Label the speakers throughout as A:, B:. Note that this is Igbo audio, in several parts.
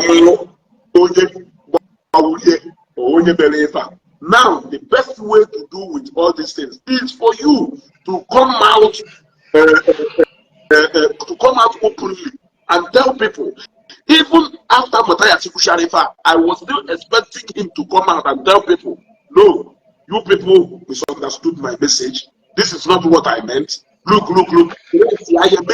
A: Malụ onye gbawurie or onye mere ife a. Now, the best way to do with all these things is for you to come out to come out openly and tell people. Even after Matthias kwuchara ife a, I was still expecting him to come out and tell people, "No, you people misunderstood my message. This is not what I meant. Look, look, look." Yes, I am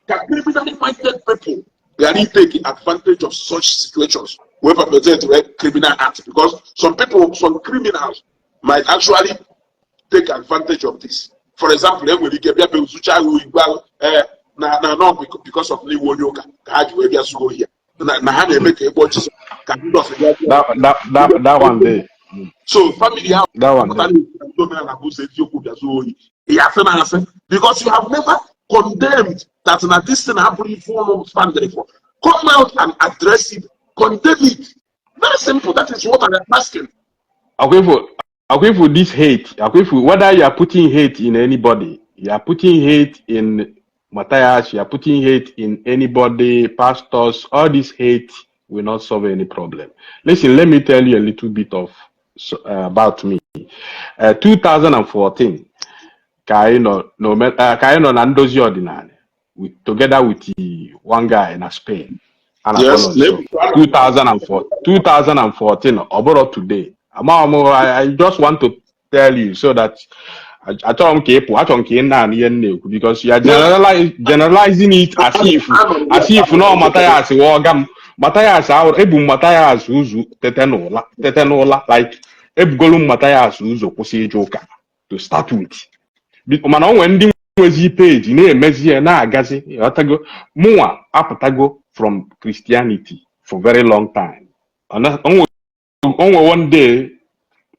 A: ka criminally minded people ghara take advantage of such situations wey perpetrate a criminal act, because some people, some criminals might actually take advantage of this. For example, enwere ike bịa bịa zucha ahụ igwe ahụ ee na na nọ because of n'iwu onye ụka ka ha ji wee bịa zuo ohi na na ha na-eme ka egbuo Jizọs ka Jizọs bịa bịa.
B: That one day.
A: So family ahụ
B: That one
A: pụtara
B: day.
A: Ndị omenala bụ ụzọ eziokwu bịa zuo ohi ya asị na asị because you have never condemned that na this thing abụrụ ife ụnụ stand for. Come out and address it, condemn it. Very simple. That is what I am asking.
B: Akwefu, this hate, Akwefu, whether you are putting hate in anybody, you are putting hate in Matthias, you are putting hate in anybody, pastors, all this hate will not solve any problem. Listen, let me tell you a little bit of about me. 2014, ka anyị nọ na ndozi ọdịnala together with the one guy na Spain. A na-akpọ Nonso. 2004, 2014, ọ bụrụ today. Amaghị m, I just want to tell you so that achọrọ m ka ị pụọ, achọrọ m ka ị na-anụ ihe m na-ekwu because you are generalizing it as if no Matthias wụ ọga m. Matthias ahụ ebu m Matthias ụzọ tete n'ụla, like ebugolu m Matthias ụzọ kwụsị ije ụka to start with. Mana o nwere ndị nwezi peji na-emezi ya na-agazi, ghọtago? Mụnwa apụtago from Christianity for very long time. O nwe one day,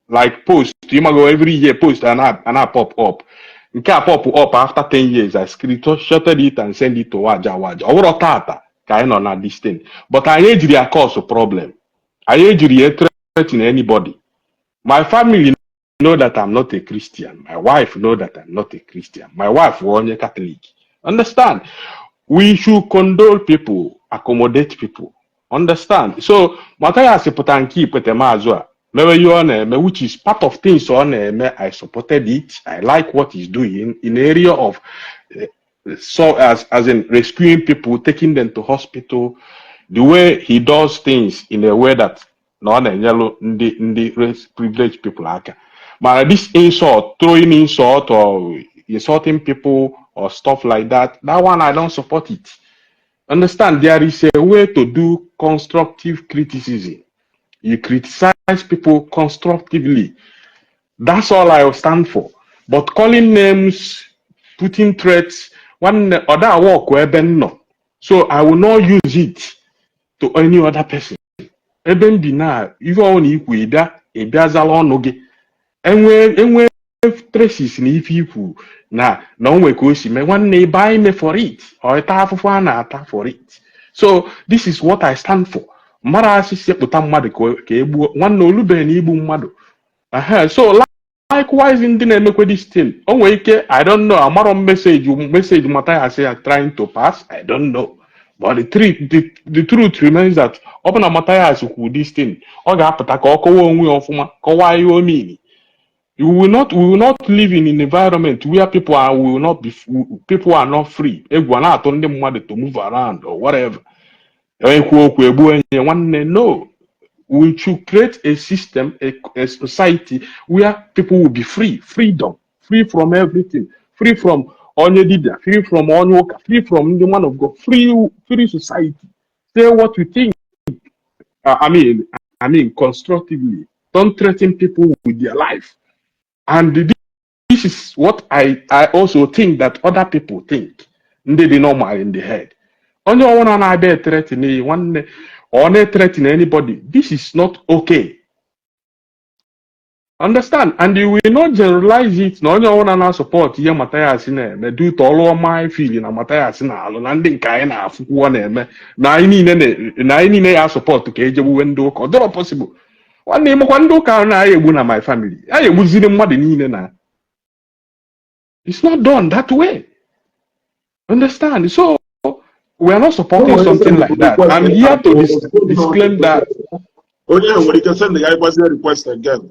B: like post, ịmago, every year post ana pop up, nke a pop up after 10 years, I screenshotted it and send it to Waja Waja. Ọ bụrụ tata ka anyị nọ na this thing, but anyị ejiri ya cause problem, anyị ejiri ya threaten anybody. My family know that I'm not a Christian. My wife know that I'm not a Christian. My wife wụ onye Catholic. Understand? We should condole people, accommodate people. Understand? So Matthias pụta nke ikpete maazụ a mewe ihe ọ na-eme, which is part of things ọ na-eme. I supported it. I like what he's doing in area of so as in rescuing people, taking them to hospital, the way he does things in a way that na ọ na-enyelu ndị race privileged people aka. Mana this insult, throwing insult or insulting people or stuff like that, that one I don't support it. Understand? There is a way to do constructive criticism. You criticize people constructively. That's all I stand for. But calling names, putting threats, one other work ebe m nọ. So I will not use it to any other person. Ebe m bi na ife ọbụla ikwu ịbịa zala ọnụ gị. Enwe traces na ife ikwu na onwe ka o si mee, nwanne, ịba ime for it or ịta afụfụ a na-ata for it. So this is what I stand for. Mmadụ asị sekpụta mmadụ ka e gbuo, nwanne, olubeghị na igbu mmadụ. Ehe, so likewise ndị na-emekwe this thing, o nwere ike, I don't know, amarọ m message Matthias are trying to pass, I don't know, but the truth remains that ọ bụ na Matthias kwuru this thing, ọ ga-apụta ka ọ kọwaa onwe ya ọfụma, kọwaa ihe o mean. You will not we will not live in an environment where people are will not be people are not free. Egwu a na-atụ ndị mmadụ to move around or whatever. Ekwu okwu egbu enyi, nwanne, no. We should create a system, a society where people will be free, freedom, free from everything, free from onye dibia, free from onye ụka, free from ndị man of God, free, free society. Say what you think. I mean, constructively. Don't threaten people with their life. And this is what I also think that other people think. Ndị dị normal in the head. Onye ọbụla na-abịa threaten nwanne, ọ na-threaten anybody, this is not okay. Understand? And you will not generalize it na onye ọbụla na-support ihe Matthias na-eme due to ọrụ ọma anyị feel na Matthias na-alụ na ndị nke anyị na-afụkwu ọ na-eme na anyị niile na anyị niile ya support ka ejegbuwe ndị ụka. Ọ dịrọ possible. Nwanne, ịmakwa ndị ụka ahụ na-aya egbu na my family ya egbuziri mmadụ niile na it's not done that way. Understand? So We are not supporting something like that. I'm here to disclaim that.
A: Onye ahụ nwere ike send ya ịgbazie request again.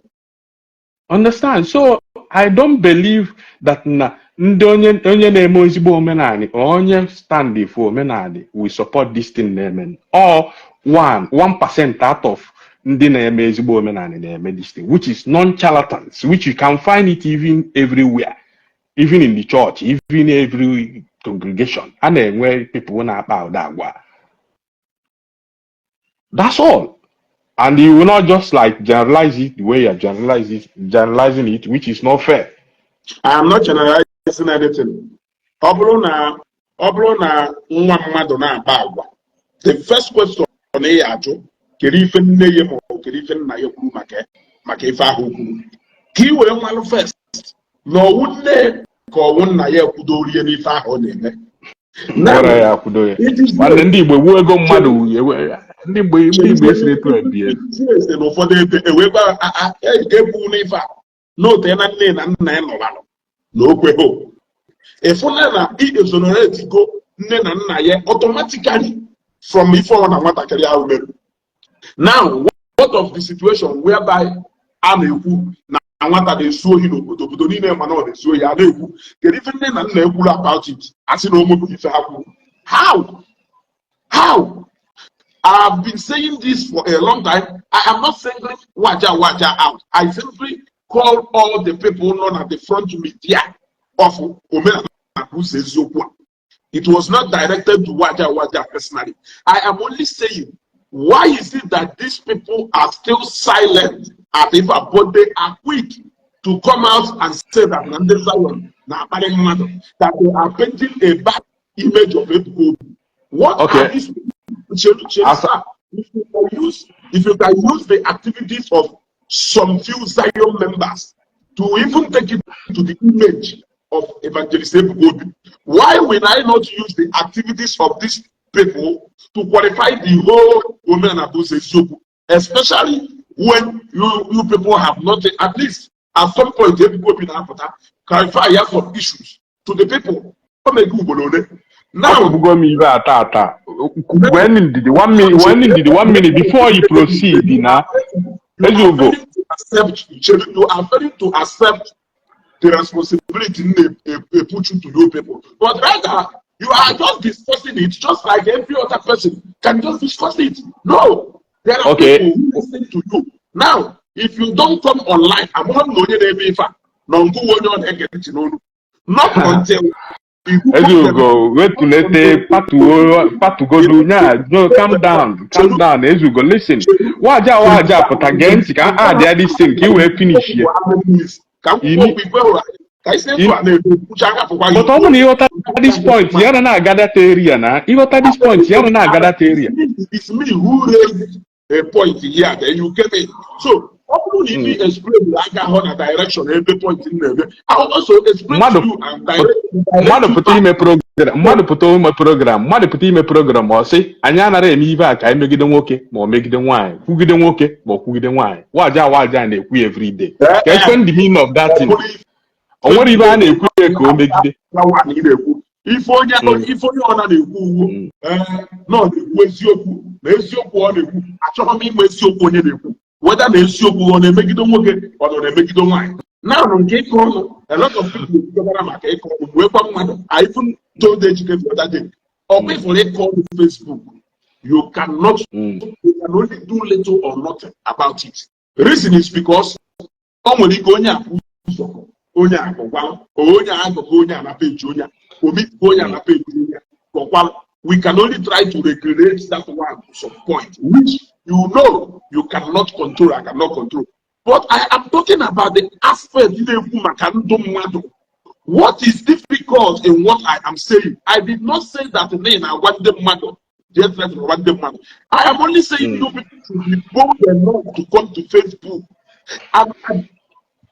B: Understand? So I don't believe that na ndị onye na-eme ezigbo omenani or onye stand for omenani will support this thing na-eme, or 1% out of ndị na-eme ezigbo omenani na-eme this thing, which is non-charlatans, which you can find it even everywhere, even in the church, even every congregation, a na-enwe people na-akpa ụda agwa. That's all. And you will not just like generalize it the way you're generalizing it, which is not fair.
A: I am not generalizing anything. Ọ bụrụ na nwa mmadụ na-akpa agwa, the first question ị ya ajụ, kedu ife nne ya ma ọ bụ kedu ife nna ya kwuru maka ife ahụ o kwuru, ka ị wee nwalụ first na ọwụ nne ka ọwụ nna ya ekwudorie n'ife ahụ ọ na-eme. Now,
B: Nwere ya akwudo ya.
A: it is
B: Nwanne, ndị Igbo gbuo ego mmadụ, ndị Igbo esiri etu ebie.
A: Ese n'ụfọdụ ebe ewee gwa ga-ekwu n'ife a n'otu ya na nne na nna ya nọbalụ na okweho ịfụna na i exonerate go nne na nna ya automatically from ife ọ na nwatakịrị ahụ mere. Now, what of the situation whereby a na-ekwu na nwata na-ezu ohi n'obodo, obodo niile mana ọ na-ezu ohi, a na-ekwu kedu ife nne na nna ekwuru about it, asị na omegbu ife ha kwuru? How? I've been saying this for a long time. I am not singling Waja Waja out. I simply call all the people known at the front media of Omenala Ụzọ Eziokwu a. It was not directed to Waja Waja personally. I am only saying, why is it that these people are still silent at if, but they are quick to come out and say that na ndị Zion na-akparị mmadụ, that they are painting a bad image of Ebuka Obi? What are these people? If you can use the activities of some few Zion members to even take it to the image of Evangelist Ebuka Obi, why will I not use the activities of these people to qualify the whole Omenala Ụzọ Eziokwu, especially when you people have not, at least at some point, Ebuka Obi na-apụta clarify ya some issues to the people? Ọ na-ege ugboro ole now?
B: Akwụbugo m ibe a tata. When ndidi one minute, when ndidi one minute before you proceed na
A: You are
B: Ezugo.
A: failing to accept, you are failing to accept the responsibility they put you to your people. But rather, you are just discussing it just like every other person can just discuss it. No, there are people who listen to you. Now, if you don't come online, I'm not onye na-eme ife a na ngụwa onye ọ na-ege ntị n'olu. Not until
B: Ezugo, wetulete patuo patugodu nya. No, calm down, calm down, Ezugo. Listen, Waja Waja pụta gee ntị ka a add this thing ka ị wee finish ya.
A: Ka m kwuo okwu ikwe hụrụ ka isi etu a na-ekwucha agafụkwa.
B: But ọ bụrụ na ịghọta this point ya na na-aga that area, na ịghọta this point ya na na-aga that area.
A: It's me who raised a point here, then you came in. So, ọ bụrụ na ife explain aga hụ na direction ebe point m na-eme, I will also explain to you and direct
B: Mmadụ pụta ime program, mmadụ pụta ime program, mmadụ pụta ime program, ọ sị anyị anaghị eme ibe a ka anyị megide nwoke ma ọ megide nwaanyị, kwugide nwoke ma ọ kwugide nwaanyị. Waja Waja na-ekwu every day. Ka explain the meaning of that thing. O nwere ibe a na-ekwu ya ka o megide.
A: Ị na-ekwu ife onye ife onye ọ na-ekwu uwu na ọ na-ekwu eziokwu, na eziokwu ọ na-ekwu, achọghị m ịma eziokwu onye na-ekwu, weda na eziokwu ọ na-emegide nwoke, ọ nọ na-emegide nwaanyị. Naanụ nke ịkọ ọnụ, a lot of people ekwukọtara maka ịkọ ọnụ wee kwa mmadụ. I even told Ejike the other day, ọkwa ịfụrụ ịkọ ọnụ Facebook, you cannot you can only do little or nothing about it. Reason is because o nwere ike onye a bụ ụzọ onye a gọkwalụ, onye a agọkọ onye a na page onye a omikpo onye a na page onye a gọkwalụ. We can only try to regulate that one to some point, which you know you cannot control, I cannot control. But I am talking about the aspect na-ekwu maka ndụ mmadụ. What is difficult in what I am saying? I did not say that na na-agwa ndị mmadụ jee threaten gwa ndị mmadụ. I am only saying you people should be bold enough to come to Facebook and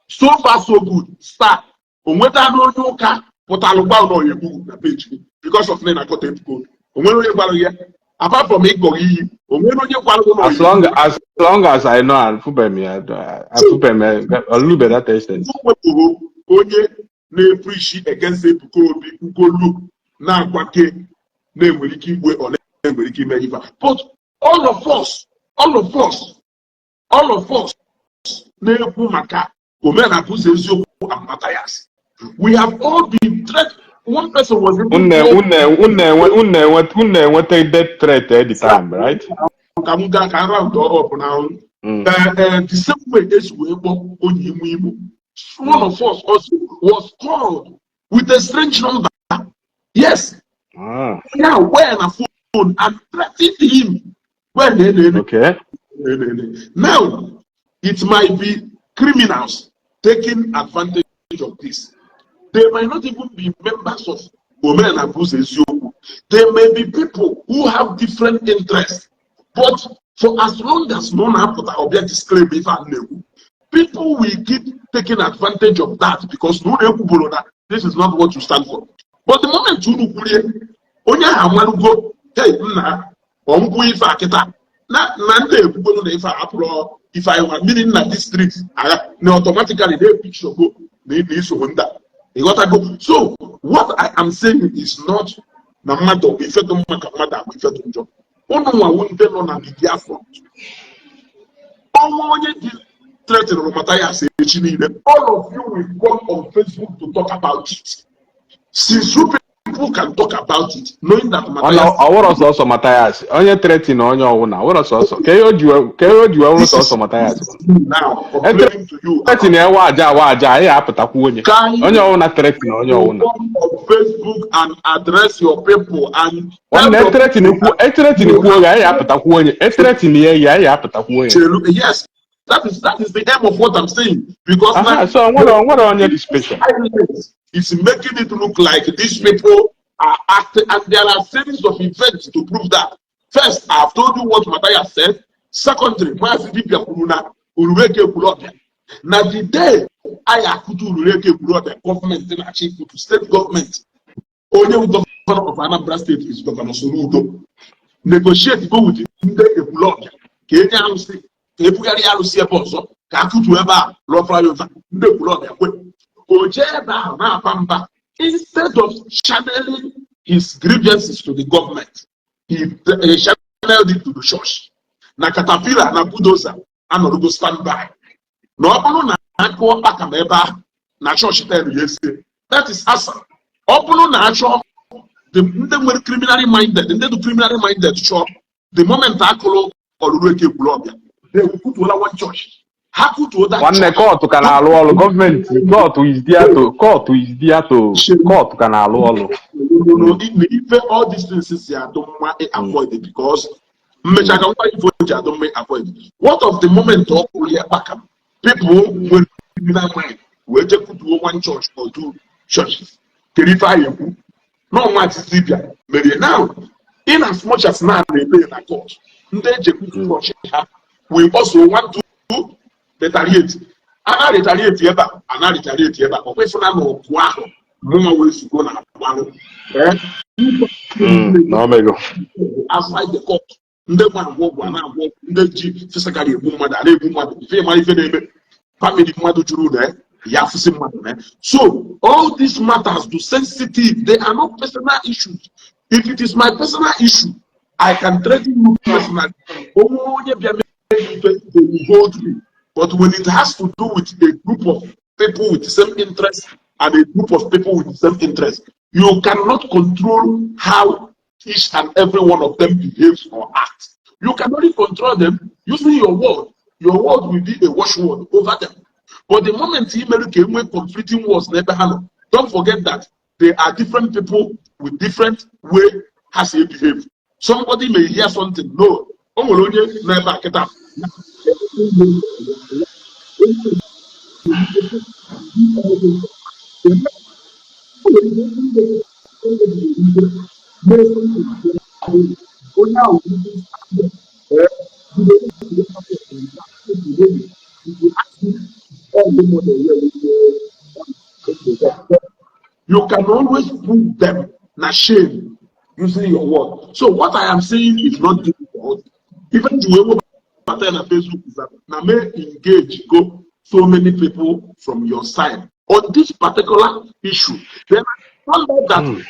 A: so far so good. Star o nweta na onye ụka pụtara gwa na ọya egbu na page gị because of na akọta Ebuka Obi. O nwere onye gwara ya, apart from ịgọ iyi, o nwere onye gwara gị na
B: As long as long as I know, afụbeghị m ya, afụbeghị m ya, olube that extent.
A: O wepụrụ onye na-epreach against Ebuka Obi ugolu na-akwake. Na-enwere ike igwe ọ na-enwere ike ime ife a. But all of us, all of us, all of us na-ekwu maka omenala bụ eziokwu and Matthias, we have all been threatened. One person was even
B: Unu enweta death threat at the time, right?
A: Ka m gaa ka m round up na the same way esi wee kpọọ onye ime Igbo, one of us also was called with a strange number, yes. Yeah, where na phone and threatened him well. Now it might be criminals taking advantage of this. They might not even be members of Omenala bụ Eziokwu. They may be people who have different interests, but for as long as no na-apụta ọbịa disclaim ife a na-ekwu, people will keep taking advantage of that, because na unu ekwuboro na this is not what you stand for. But the moment unu kwurie, onye ahụ amarugo, "Hey, nna, ọngwụ ife a kịta na ndị ekwugoro na ife a apụrụ ife anyị nwa mmiri na district agha na automatically na picture go na isogbo ndị a." Ịghọtago? So what I am saying is not na mmadụ ọ bụ ife dị mma ka mmadụ agba ife dị njọ. Ụnụ nwawu ndị nọ na media front, ọnwa onye dị threatened Matthias echi niile, all of you will come on Facebook to talk about it. Since you people can talk about it, knowing that Matthias
B: Ọwụrọ sọsọ Matthias, onye threaten onye ọwụna, ọwụrọ sọsọ ka ihe o ji wee wụrụ sọsọ Matthias.
A: Now complaining to you
B: Threaten ewe aja awa aja anyị apụtakwu onye onye ọwụna threaten onye ọwụna.
A: Come on Facebook and address your people and tell
B: Nwanne
A: your
B: ethreaten kwu ethreaten kwuo oge anyị apụtakwu onye ethreaten ya ya anyị apụtakwu onye.
A: Chelu, yes, that is the aim of what I'm saying, because now
B: So nwere onye dị special.
A: Silence is making it look like these people are acting, and there are series of events to prove that. First, I've told you what Matthias said. Secondly, Maazị Dibia kwuru na Urureke Ekwulọbịa na the day anyị akụtu Urureke Ekwulọbịa, gọọmenti na-achị ikutu steeti gọọmenti, onye governor of Anambra State is Governor Soludo, negotiate go with ndị Ekwulọbịa ka enye arụsị ka ebugharị arụsị ebe ọzọ ka akụtu ebe a rụọ flyover. Ndị Ekwulọbịa kwe. O jee ebe ahụ na-aba mba. Instead of channeling his grievances to the government, he channeled it to the church na caterpillar na bulldozer anọrọgo standby na ọ bụrụ na akụọ kpakam ebe ahụ na chọọchị tel ya esie. That is asa. Ọ bụrụ na achọ ndị nwere criminally minded, ndị dị criminally minded chọọ, the moment akụrụ ọrụrụ eke Ekwulọbịa, they kutuola one church, ha kutuo that
B: Nwanne
A: church.
B: Court ka na-alụ ọrụ gọọmenti. Court is there to court is there to court ka na-alụ ọrụ.
A: No, na ife all these things si adụ mma avoid, because mmecha ka ngwa ife o ji adụ mma avoid. What of the moment ọ kwụrụ ya kpakam, people nwere criminal mind wee je kutuo one church or two churches, kedu ife anyị ekwu n'ọnwa dibịa merie? Now, in as much as na na-eme na court, ndị eji ekutu church ha we also want to retaliate. A na retaliate ebe a, a na retaliate ebe a. Ọ kwesịrị na ọgụ ahụ mụnwa wee zugo na agbalụ.
B: Na omego.
A: Outside the court, ndị nwa agwọ ọgwụ a na-agwọ ọgwụ, ndị ji physically egbu mmadụ a na-egbu mmadụ. Ife ịmara ife na-eme family mmadụ juru na ya afụsị mmadụ na. So all these matters do sensitive. They are not personal issues. If it is my personal issue, I can threaten you personally. Onwe onye bịa mee ife, they will hold me. But when it has to do with a group of people with the same interest and a group of people with the same interest, you cannot control how each and every one of them behaves or acts. You can only control them using your word. Your word will be a watchword over them. But the moment you make enwe conflicting words n'ebe ha nọ, don't forget that they are different people with different way ha si behave. Somebody may hear something. No, o nwere onye nọ ebe a kịta. Onye ahụ You can always put them na shame using your word. So what I am saying is not difficult. Even the way we na Facebook is that na may engage go so many people from your side on this particular issue. Then I found out that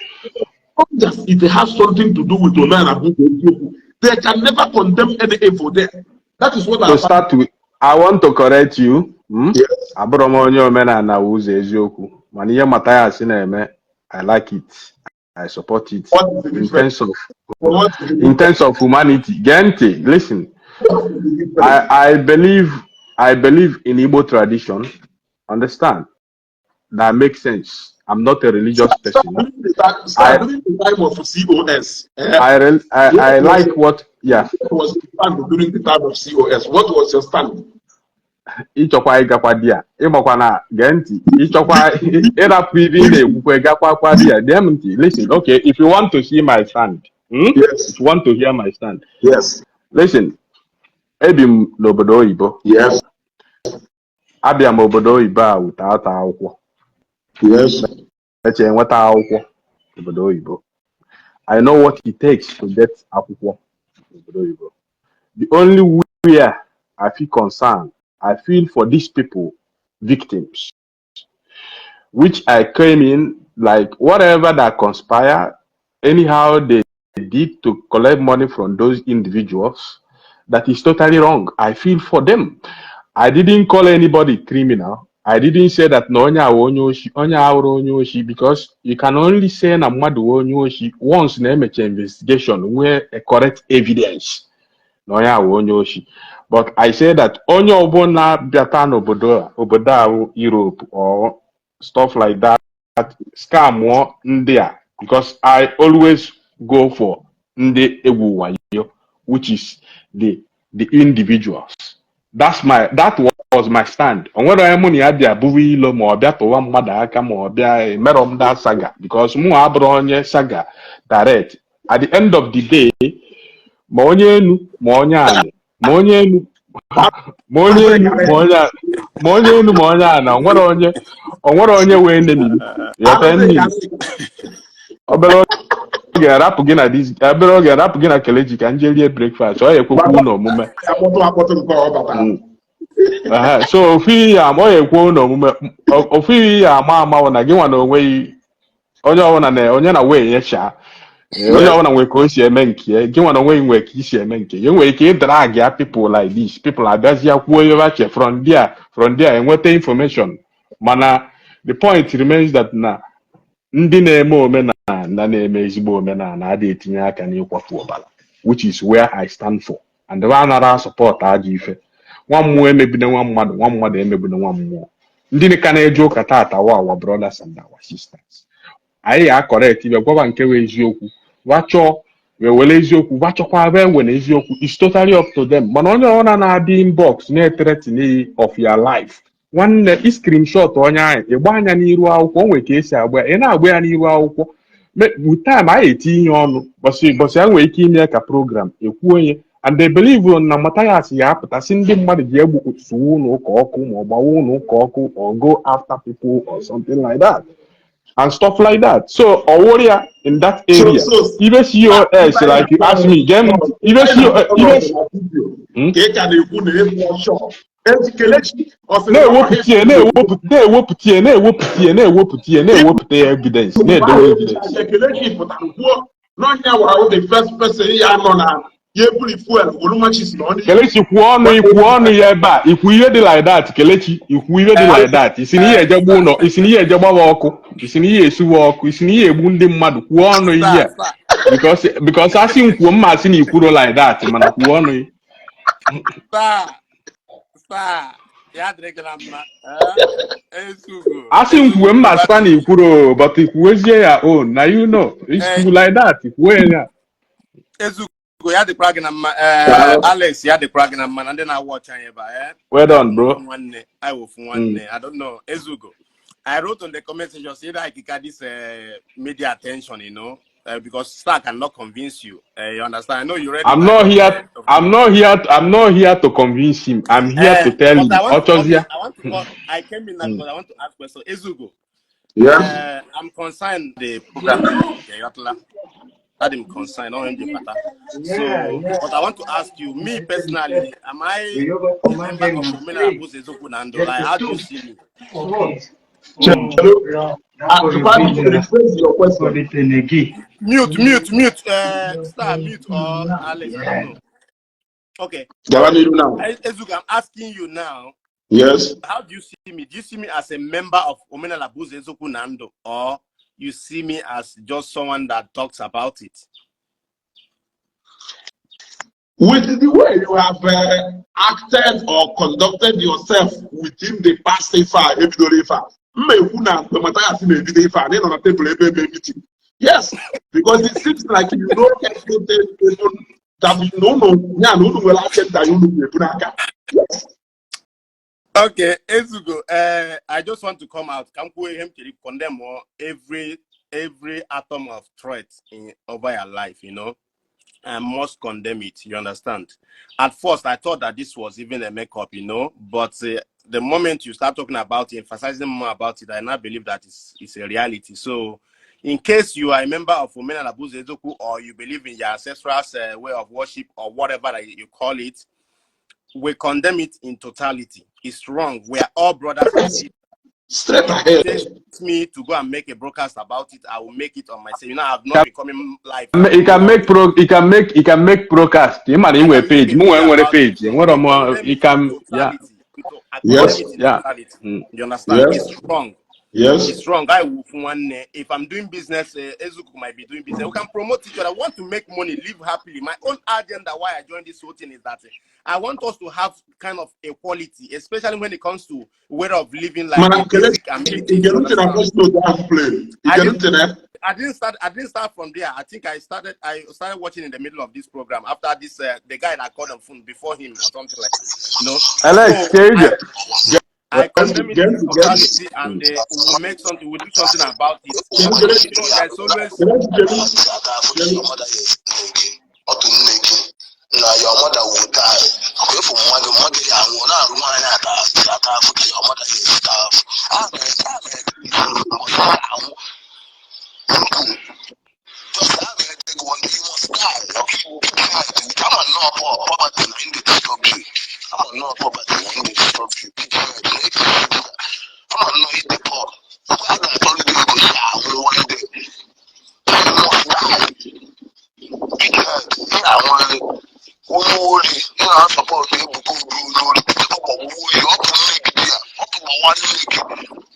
A: Long as it has something to do with omenala bụ eziokwu, they can never condemn any evil there. That is what
B: To
A: I
B: start with, I want to correct you.
A: Yes.
B: Abụrụ m onye omenala wụ ụzọ eziokwu, mana ihe Mathias na-eme, I like it. I support it.
A: What is the
B: In
A: difference?
B: terms of
A: What is the
B: in terms of humanity. Gee ntị, listen.
A: difference?
B: I believe in Igbo tradition. Understand? That makes sense. I'm not a religious
A: Start
B: person.
A: during the time,
B: I
A: start during the time of COS. Eh?
B: I
A: What was
B: like what, yeah.
A: what was your stand during the time of COS? What was your stand?
B: Ịchọkwa ịgakwa di ya, ịmakwa na, gee ntị, ịchọkwa ịrapụ ibe ị na-ekwukwe gakwakwa di ya. Gee m ntị, listen. Okay, if you want to see my stand,
A: Yes.
B: If you want to hear my stand,
A: Yes.
B: listen. Ebi m n'obodo oyibo. Abịa m obodo oyibo a without akwụkwọ. Eche enweta akwụkwọ obodo oyibo. I know what it takes to get akwụkwọ obodo oyibo. The only where I feel concerned, I feel for these people, victims, which I came in, like, whatever that conspire, anyhow they did to collect money from those individuals, that is totally wrong. I feel for them. I didn't call anybody criminal. I didn't say that na onye awụ onye oshi, onye awụrụ onye oshi, because you can only say na mmadụ wụ onye oshi once na emecha investigation, nwee a correct evidence na onye awụ onye oshi. But I say that onye ọbụla bịata n'obodo a, obodo a wụ Europe or stuff like that, scam ndị a, because I always go for ndị egwu wayo, which is the individuals. That was my stand. O nwere onye mụ na ya bịa bụrụ ilo, ma ọ bịa tụwa mmadụ aka, ma ọ bịa emerọ m that saga, because mụ abụrụ onye saga direct. At the end of the day, ma onye enu ma onye anị, ma onye enu ma onye enu ma onye ma onye enu ma onye ana, o nwere onye wee enemy m. Ghọta mmiri obere oge arapụ gị na this, obere oge arapụ gị na Kelechi ka nje rie breakfast, ọ ya ekwekwu n'omume.
A: Akpọtụ akpọtụ nke ọ batara.
B: Ehe, so ofu ihe ama ọ ya ekwu n'omume, ofu ihe ama ama bụ na gị nwa na onwe gị, onye ọbụla na onye na wee nyechaa, onye ọbụla nwere ka o si eme nke ya. Gị nwa na onwe gị nwere ka isi eme nke gị. Nwere ike ịdrag ya people like this, people abịazie kwuo ihe che from there enweta information. Mana the point remains that na ndị na-eme omenala na-eme ezigbo omenala adịghị etinye aka n'ịkwafu ọbara, which is where I stand for, and ebe a nara support ajọ ife. Nwa mmụọ emebina nwa mmadụ, nwa mmadụ emebina nwa mmụọ. Ndị ka na-eje ụka tata wa our brothers and our sisters. Anyị ga correct ibe gwaba nke wee eziokwu, wachọọ wee were eziokwu, wachọkwa wee were eziokwu. It's totally up to them. Mana onye ọbụla na-abịa inbox na-ethreaten of your life, nwanne, i screenshot onye ahụ, ịgba anya n'iru akwụkwọ. O nwere ka esi agba ya, ị na-agba ya n'iru akwụkwọ. With time anyị etinye ihe ọnụ bọsị bọsị, a nwere ike ime ka program ekwuo onye, and they believe na Mathias ya apụta sị ndị mmadụ ji egbu suwe ụlọ ụka ọkụ, ma ọ gbawa ụlọ ụka ọkụ, or go after people or something like that and stuff like that. So ọwụrụ ya in that area, ibe COS, like you ask me, gee m ntị, ibe COS, ibe
A: Ka ị ka na-ekwu na ịkwụ ọchọ Kelechi ọ sịrị na
B: na-ewepụta ya, na-ewepụta ya, na-ewepụta ya, na-ewepụta ya, na-ewepụta ya evidence, na-edowe evidence.
A: Kelechi pụtara kwuo n'ọnya wara the first person ya nọ na ya ebuli fuel olumachi na ọ
B: Kelechi, kwuo ọnụ, ikwu ọnụ ya ebe a, ikwu ihe dị like that. Kelechi, ikwu ihe dị like that, isi na ihe eje gba ụlọ, isi na ihe eje gbawa ọkụ, isi na ihe esuwe ọkụ, isi na ihe egbu ndị mmadụ. Kwuo ọnụ ihe a, because asị m kwuo mma, asị na ikwuro like that, mana kwuo ọnụ ya.
C: Star, star, ya dịrị gị na mma. Ezugo.
B: Asị m kwuo mma, asịkwa na ikwuro, but ikwuwezie ya own na you know it's like that, kwuo ya.
C: Ezugo, ya dịkwara gị na mma. Ee, Alex, ya dịkwara gị na mma na ndị na-awatch anyị ebe a.
B: Well done, bro.
C: Nwanne, I will nwanne. I don't know. Ezugo. I wrote on the comment section, say that I this media attention, because Star cannot convince you. You understand? I know you ready.
B: I'm not here. I'm not here. I'm not here to convince him. I'm here to tell him.
C: I want to,
B: Ọchọzie.
C: I want to, I came in now because I want to ask question. Ezugo.
A: Yeah.
C: I'm concerned the program. Yeah, that I'm concerned on the matter. So, but I want to ask you, me personally, am I a member of Omenala Eziokwu na Ndụ? Like, how do you see me?
A: Cheru. Jụkwa, rephrase your question.
C: Mute, mute, mute. Star, mute or Alex, I don't know. Okay.
A: Gawa n'iru now.
C: Ezugo, I'm asking you now.
A: Yes.
C: How do you see me? Do you see me as a member of Omenala Bụ Ụzọ Eziokwu na Ndụ, or you see me as just someone that talks about it?
A: With the way you have acted or conducted yourself within the past ife a ebidoro ife a, mma ekwu na mgbe Mathias na-ebido ife a na ị nọ na tebụl ebe eme meeting. Yes, because it seems like you know everything, even that na unu ya na unu nwere agenda ya unu ga-ebu n'aka. Yes.
C: Okay, Ezugo, I just want to come out. Ka m kwuo ihe m chere, condemn every atom of threat in over your life. I must condemn it, you understand? At first, I thought that this was even a makeup, but the moment you start talking about it, emphasizing more about it, I now believe that it's a reality. So, in case you are a member of Omenala Bụ Ụzọ Eziokwu, or you believe in your ancestral way of worship or whatever that you call it, we condemn it in totality. It's wrong. We are all brothers and sisters.
A: Straight
C: If
A: ahead.
C: it takes me to go and make a broadcast about it, I will make it on myself. I've not been coming live.
B: You can make broadcast. Ị mara inwe page. Mụ nwere nwere page. Enwere m you can, yeah.
C: I
A: Yes.
C: condemn it in totality. You understand?
A: Yes.
C: It's wrong.
A: Yes.
C: It's wrong. I will one if I'm doing business, Ezugo might be doing business. We can promote each other. I want to make money, live happily. My own agenda why I joined this whole thing is that I want us to have kind of equality, especially when it comes to way of living, like
A: Mana
C: a basic amenities.
A: ị gere ntị na voice note ahụ play? Ị
C: I
A: gere ntị na ya?
C: I didn't start from there. I think I started watching in the middle of this program after this the guy that called on phone before him or something like that.
B: Alex,
C: So
B: ka ije.
C: I condemn it in
A: Get
C: totality, and we will make something. We'll do something about it. There's always
D: Ọtụ nne gị na your mother will die. Ọkwa efu nwa gị, nwa gị ya anwụọ na-arụ nwaanyị ata ata afụ ka your mother ya esi ata afụ a na-ete anwụ nkwu. Just a na-ete gị, one day you must die. Okay, you will die. Ama nnọọ poverty na ndị disturb you. Ama nnọọ poverty na ndị disturb you. Ama nnọọ ịdị poor. A ga-atọrọ gị ego si anwụ. One day you must die. Big head, ị na-anwụrịrị onye ori. Ị na-asupport Ebuka Obi, onye ori. Ọgbagbuo ya, ọtụ nne gị dị ya, ọtụgbawa nne gị,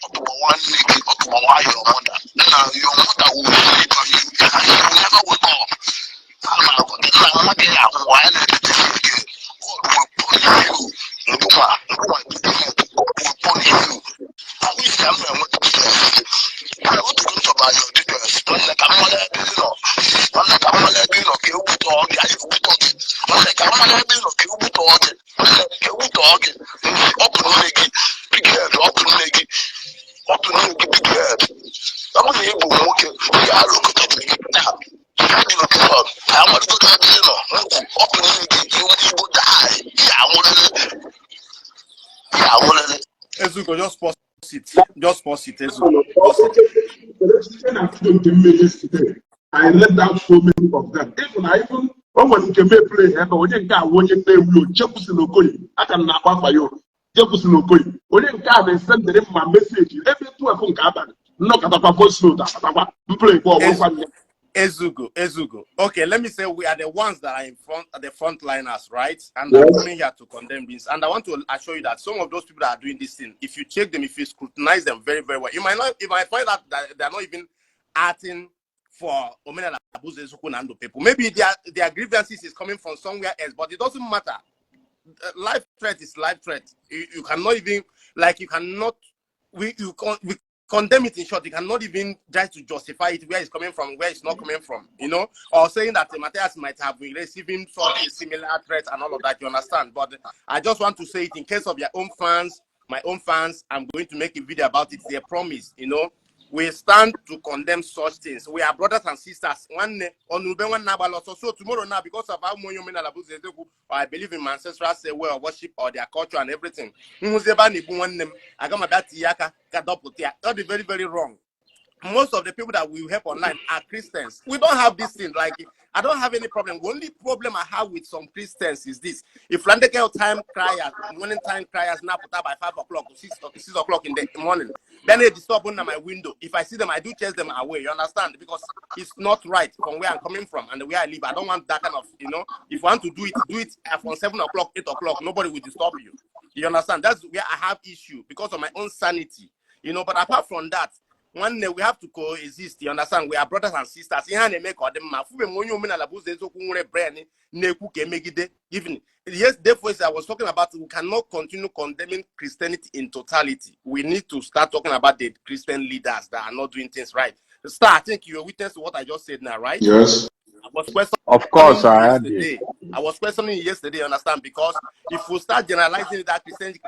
D: ọtụgbawa nne gị, ọtụgbawa your mother. Nna, your mother will sleep and you will never wake up. A na-agwa gị, nna, nwa gị ga-anwụ. Anyị na-etete gị. God will punish you. Ngụnwa, ngụnwa, big head, God will punish you. Ahụ isi ka m na-enweta details gị. Mana otu gị nchọba your details. Nwanne, ka mmadụ ebe ị nọ. Nwanne, ka mmadụ ebe ị nọ ka ewutọọ gị. Anyị ewutọ gị. Nwanne, ka mmadụ ebe ị nọ ka ewutọọ gị. Nwanne, ka ewutọọ gị. Ọtụ nne gị, big head, ọtụ nne gị, ọtụ nne gị, big head. Ọ bụrụ na ị bụ nwoke, ị ga-alụkọta gị taa. Dị location ka amalitegodo ebe ị nọ. Nkwu ọtụ nne gị. Igbo die. Ị ga-anwụrịrị, ị ga-anwụrịrị.
C: Ezugo, just pause it. Just pause it, Ezugo. Pause it.
A: Yesterday, I let out so many of them. Even I even o nwere nke mee play ebe onye nke a wụ onye Nnewi o Jekwusi na Okoye aka m na-akpa afa ya o Jekwusi na Okoye. Onye nke a na-esendịrị mma message ebe 12 nke abalị nnọkọtakwa voice note abatakwa mplay kwa ọgwụkwa nne.
C: Ezugo, Ezugo. Okay, let me say we are the ones that are in front, the frontliners, right? And I'm
A: Yes.
C: coming here to condemn this. And I want to assure you that some of those people that are doing this thing, if you check them, if you scrutinize them very, very well, you might not, you might find out that they're not even acting for Omenala Bụ Ụzọ Eziokwu na Ndụ people. Maybe their grievances is coming from somewhere else, but it doesn't matter. Life threat is life threat. You cannot even, like, you cannot, we you con we condemn it in short. You cannot even try to justify it, where it's coming from, where it's not coming from, or saying that Matthias might have been receiving such a similar threat and all of that. You understand? But I just want to say it in case of your own fans, my own fans. I'm going to make a video about it. They promise. We stand to condemn such things. We are brothers and sisters. One on so tomorrow now, because of our or I believe in my ancestral say way of worship or their culture and everything. That be very, very wrong. Most of the people that we help online are Christians. We don't have this thing. Like, I don't have any problem. The only problem I have with some Christians is this: if Landeke time criers, morning time criers now put up by 5 o'clock or 6 o'clock in the morning, Then they disturb under my window. If I see them, I do chase them away. You understand? Because it's not right from where I'm coming from and the way I live. I don't want that kind of. If you want to do it from 7 o'clock, 8 o'clock. Nobody will disturb you. You understand? That's where I have issue because of my own sanity. But apart from that, one day we have to coexist. You understand? We are brothers and sisters. Ihe a na-eme ka ọ dị mma. Fube m onye omenala bụ ụzọ eziokwu nwere brain na-ekwu ka emegide. Even yes, therefore, I was talking about we cannot continue condemning Christianity in totality. We need to start talking about the Christian leaders that are not doing things right. Star, I think you're a witness to what I just said now, right?
A: Yes.
C: I was questioning
B: Of course, I had it.
C: Yesterday. I was questioning yesterday, understand? Because if we start generalizing that Christianity,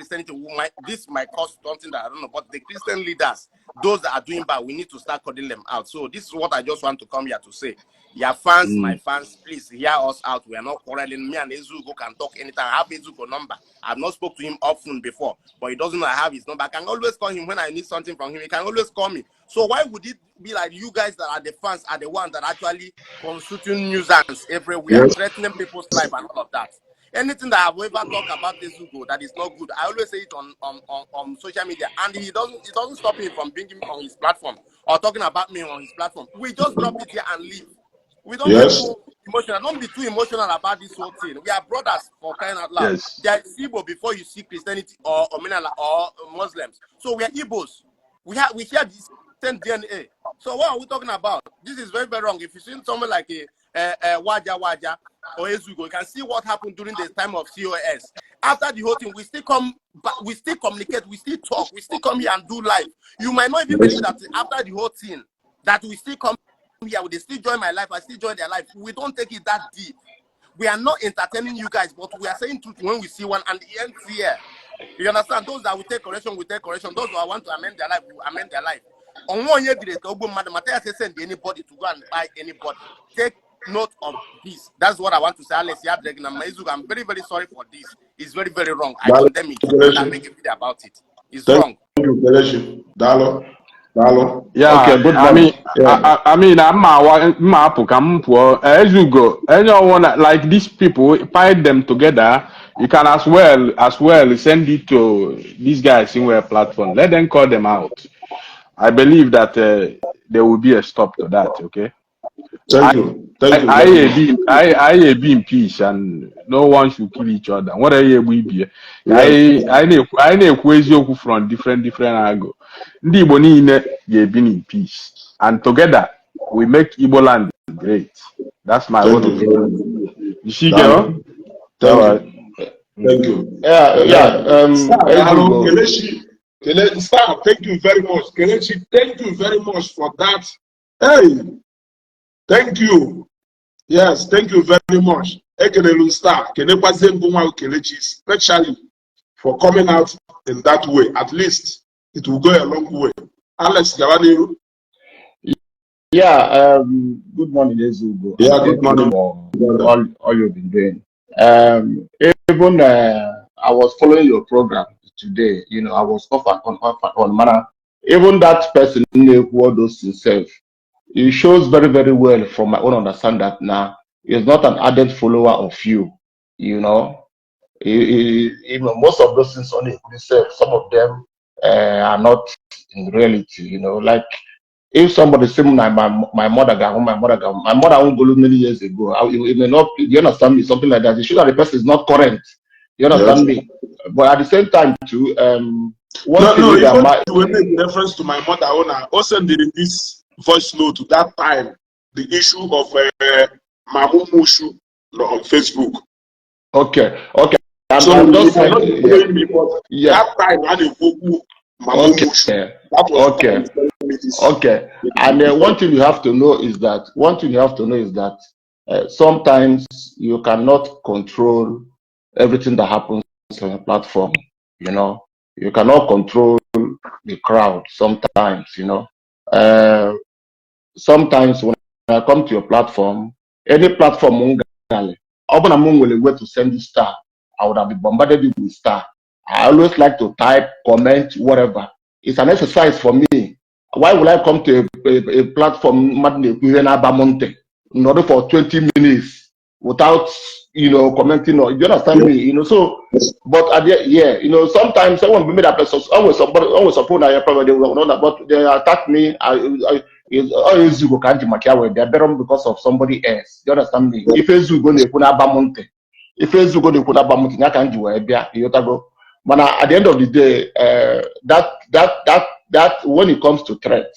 C: this might cause something that I don't know. But the Christian leaders, those that are doing bad, we need to start calling them out. So this is what I just want to come here to say. Your fans, my fans, please hear us out. We are not quarreling. Me and Ezugo can talk anytime. I have Ezugo number. I've not spoke to him often before, but he doesn't know I have his number. I can always call him when I need something from him. He can always call me. So why would it be like you guys that are the fans are the ones that actually constituting nuisance everywhere, threatening people's life and all of that? Anything that I've ever talked about Ezugo that is not good, I always say it on social media, and he doesn't it doesn't stop him from bringing me on his platform or talking about me on his platform. We just drop it here and leave. We don't get too emotional. Don't be too emotional about this whole thing. We are brothers, for crying out loud. There is Igbo before you see Christianity or Omenala or Muslims. So we are Igbos. We share the same DNA. So what are we talking about? This is very, very wrong. If you see someone like a Waja Waja or Ezugo, you can see what happened during the time of COS. After the whole thing, we still come back, we still communicate, we still talk, we still come here and do live. You might not even believe that after the whole thing, that we still come here, they still join my life, I still join their life. We don't take it that deep. We are not entertaining you guys, but we are saying truth when we see one, and the ends here. You understand? Those that will take correction will take correction. Those who want to amend their life will amend their life. Onwe onye dịrị ka ogbu mmadụ, Matthias send anybody to go and buy anybody. Take note of this. That's what I want to say. Alex Yadreg na Maizuga, I'm very, very sorry for this. It's very, very wrong. I
A: Daalụ,
C: condemn it and I
A: Kelechi.
C: Make a video about it. It's
A: Thank
C: wrong.
A: You, Kelechi. Daalụ. Daalụ.
B: Yeah,
E: Okay, good
B: I
E: morning.
B: mean, I mean, I'm mma apụ ka m pụọ. Ezugo, anyone like these people, find them together. You can as well send it to these guys in where platform. Let them call them out. I believe that there will be a stop to that. Okay.
A: Thank
B: I
A: you. Thank you
B: I
A: very much.
B: I be in peace and no one should kill each other. What are you be? Anyị na-ekwu eziokwu from different different angle. Ndị Igbo niile ga-ebi in peace and together we make Igbo land great. That's my
A: Thank
B: own
A: you very
B: opinion.
A: much.
B: You see,
A: Daalụ.
B: girl?
A: Thank
B: All
A: you.
B: right.
A: Thank you.
E: Yeah.
A: Sir, daalụ.
E: Ezugo.
A: Kelechi. Kele, sir, thank you very much. Kelechi, thank you very much for that. Hey, thank you. Yes, thank you very much. Ekelelu star, kenekwazie ngụ nwa Kelechi, especially for coming out in that way. At least it will go a long way. Alex, gawa n'iru.
E: Yeah, good morning, Ezugo,
A: Yeah,
E: and
A: good
E: thank you
A: morning,
E: for
A: brother.
E: all you've been doing. Even I was following your program today. I was off and on, off and on. Mana, even that person who all those himself, it shows very, very well from my own understanding that now he's not an ardent follower of you. Most of those things on the itself, some of them are not in reality. Like if somebody say my mother got my mother got my mother won't go many years ago. It may not, you understand me, something like that. It shows that the person is not current. You understand me? But at the same time, too, one
A: No,
E: thing
A: no,
E: is that
A: if
E: my
A: you will make reference to my mother owner, also did this voice note that time, the issue of Mamu Mushu on Facebook.
E: Okay. I'm,
A: So
E: I'm
A: you
E: just
A: might not
E: saying,
A: be
E: yeah,
A: following me, but that time I had a vocal Mamu Mushu. That was the time he telling me this.
E: Okay. And one thing you have to know is that one thing you have to know is that sometimes you cannot control everything that happens on a platform. You cannot control the crowd sometimes. Sometimes when I come to your platform, any platform, m gale, ọ bụ na m nwere way to send you star, I would have been bombarded you with star. I always like to type, comment, whatever. It's an exercise for me. Why would I come to a platform mmadụ na-ekwu ihe na-aba m ntị nọdụ for 20 minutes without Commenting or you understand me. So, but at the, yeah, sometimes someone will that person, always somebody, always support na probably they will not, but they attack me. I is always Ezugo ka nji maka ya wee bịa bịara m because of somebody else. You understand me? Ife Ezugo na-ekwu na-aba m ntị. Ife Ezugo na-ekwu na-aba m ntị, ya ka m ji wee bịa, ịghọtago? Mana at the end of the day, that when it comes to threat,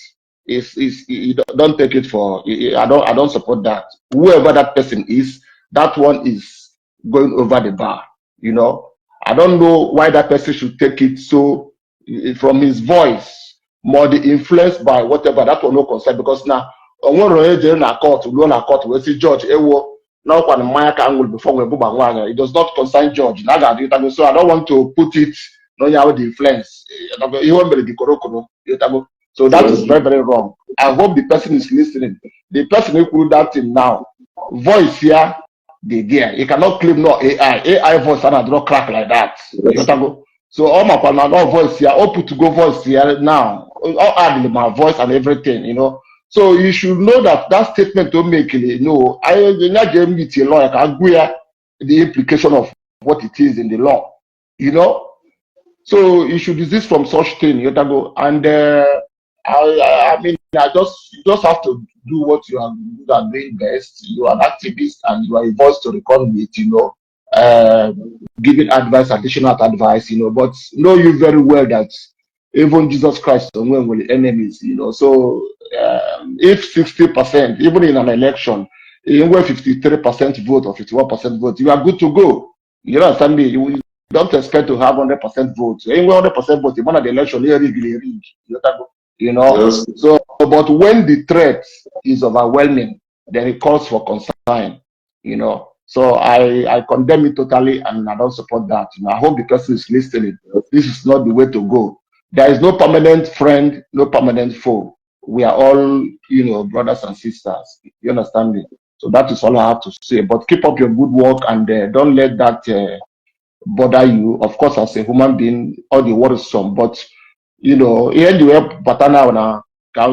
E: is you don't take it for I don't support that. Whoever that person is, that one is going over the bar. I don't know why that person should take it so from his voice, more the influenced by whatever that one no concern, because now onwere onye jere na court ruo na court wee sị judge ewo na ọkwa na mmanya ka m ṅụrụ before nwee bụgba nwaanyị. It does not concern judge na a ga-adị ịtago, so I don't want to put it na onye ahụ dị influence ihe o mere dị korokoro, ịtago. So that is very, very wrong. I hope the person is listening, the person who kwuru that thing now. Voice here dey there, you cannot claim no AI voice and draw crack like that, ịghọtago? So ọ makwa na no voice ya o put go voice ya now, ọ add my voice and everything. So you should know that that statement o make, no, I ya je meet a lawyer ka agụ ya the implication of what it is in the law. So you should desist from such thing, ịghọtago? And I mean, I just you just have to do what you are good at doing best. You are an activist and you are a voice to reckon with, giving advice, additional advice. But know you very well that even Jesus Christ onwe nwere enemies. So if 60%, even in an election, even 53% vote or 51% vote, you are good to go. You understand me? You don't expect to have 100% vote. Even 100% vote, even at the election, you rig, rig.
A: Yes.
E: So, but when the threat is overwhelming, then it calls for concern. So I condemn it totally and I don't support that. I hope the person is listening. This is not the way to go. There is no permanent friend, no permanent foe. We are all brothers and sisters. You understand me? So that is all I have to say. But keep up your good work and don't let that bother you. Of course, as a human being, all the worrisome, but anyway, but now, now,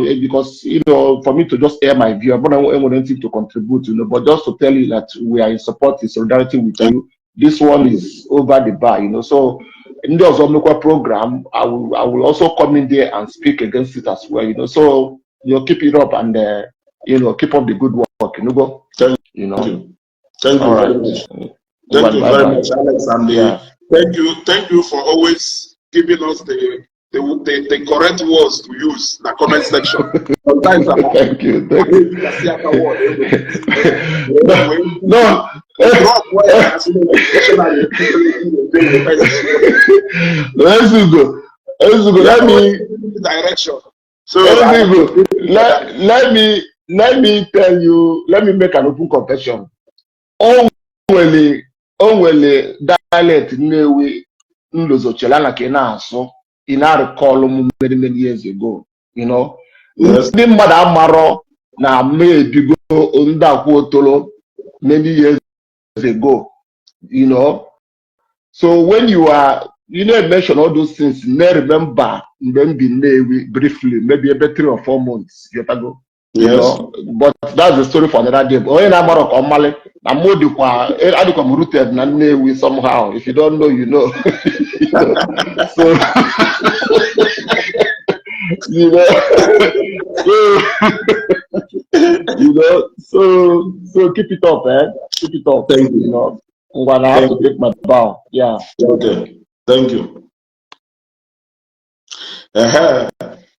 E: because for me to just air my view, I don't want anything to contribute, but just to tell you that we are in support, in solidarity with you. This one is over the bar. So in the Ozomekwa program, I will also come in there and speak against it as well. So keep it up and keep up the good work. Go,
A: Thank you. Thank you
E: All
A: very
E: right.
A: much. Thank
E: Bye
A: you
E: bye.
A: Very much, Alex. And thank you for always giving us the correct words to use in the comment section. Sometimes I'm
E: Thank you. Thank you. No, no.
A: Drop where
E: Ezugo. Ezugo, let me
A: direction. So
E: Ezugo, let me tell you, let me make an open confession. O nwere dialect Nnewi nlozochela na ka ị na-asụ, ị na-recall m many, many years ago. Ndị mmadụ amarọ na m ebigo ndị akwa otolo many years ago. So when you are mention all those things, may remember mgbe m bi Nnewi briefly, maybe ebe 3 or 4 months, you go. But that's the story for another day. But onye na-amarọ ka ọ malị na mụ dịkwa adịkwa m rooted na Nnewi somehow. If you don't know, you know. So so keep it up, eh? Keep it up.
A: Thank you.
E: I'm gonna have
A: Thank
E: to take my bow. Yeah.
A: Okay. Thank you.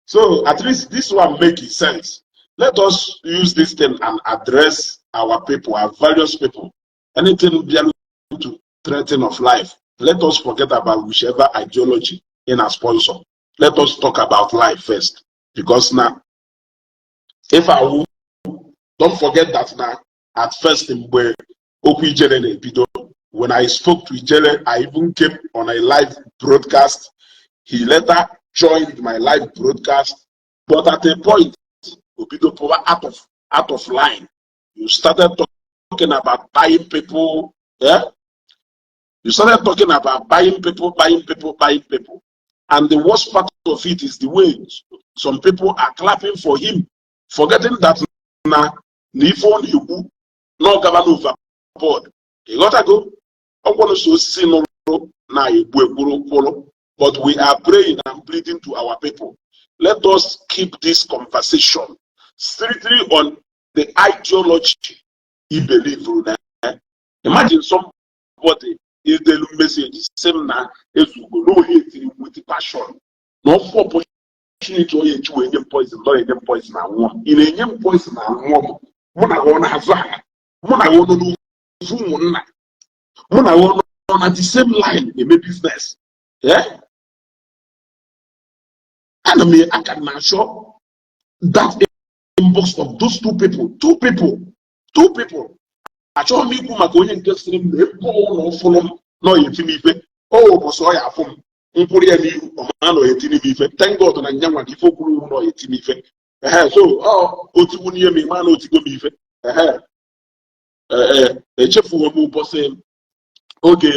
A: So at least this one makes sense. Let us use this thing and address our people, our various people. Anything beyond to threaten of life, let us forget about whichever ideology in our sponsor. Let us talk about life first. Because now, if I will, don't forget that now, at first in where okwu Ijele na-ebido, when I spoke to Ijele, I even came on a live broadcast. He later joined my live broadcast, but at a point, obido pụwa out of line. You started talking about buying people, yeah? You started talking about buying people, buying people, buying people. And the worst part of it is the way some people are clapping for him, forgetting that na na ife ọ na-ekwu na ọ gaba overboard. Ịghọtago? Ọkwọnụ so osisi nụrụ na-egbu ekwuru kwụrụ. But we are praying and pleading to our people, let us keep this conversation strictly on the ideology he believe na. Imagine somebody idelu message sị m na ezugo na ohe etiri with passion na ọfụ opportunity ọ ya-eji wee nye m poison na ọ ya-enye m poison anwụọ. Ị na-enye m poison anwụọ m, mụ na ọ na-azụ ala, mụ na ọ nọ n'ofu ụmụnna, mụ na ọ nọ na the same line eme business. Eh? Ana m aka na-achọ that inbox of those two people, two people, two people. Achọghị m ikwu maka onye nke sịrị m na ebe ụlọ fụrụ m na ọ ya eti m ife o ụbọchị ọ ya afụ m nkwụrụ ya n'ihu ọma na ọ ya eti m ife. Thank God na nyanwa na ife okwuru iwu na ọ ya eti m ife. Ehe, so ọ otiwu n'ihe m ịma na otigo m ife. Ehe, ee, echefuo m ụbọchị oge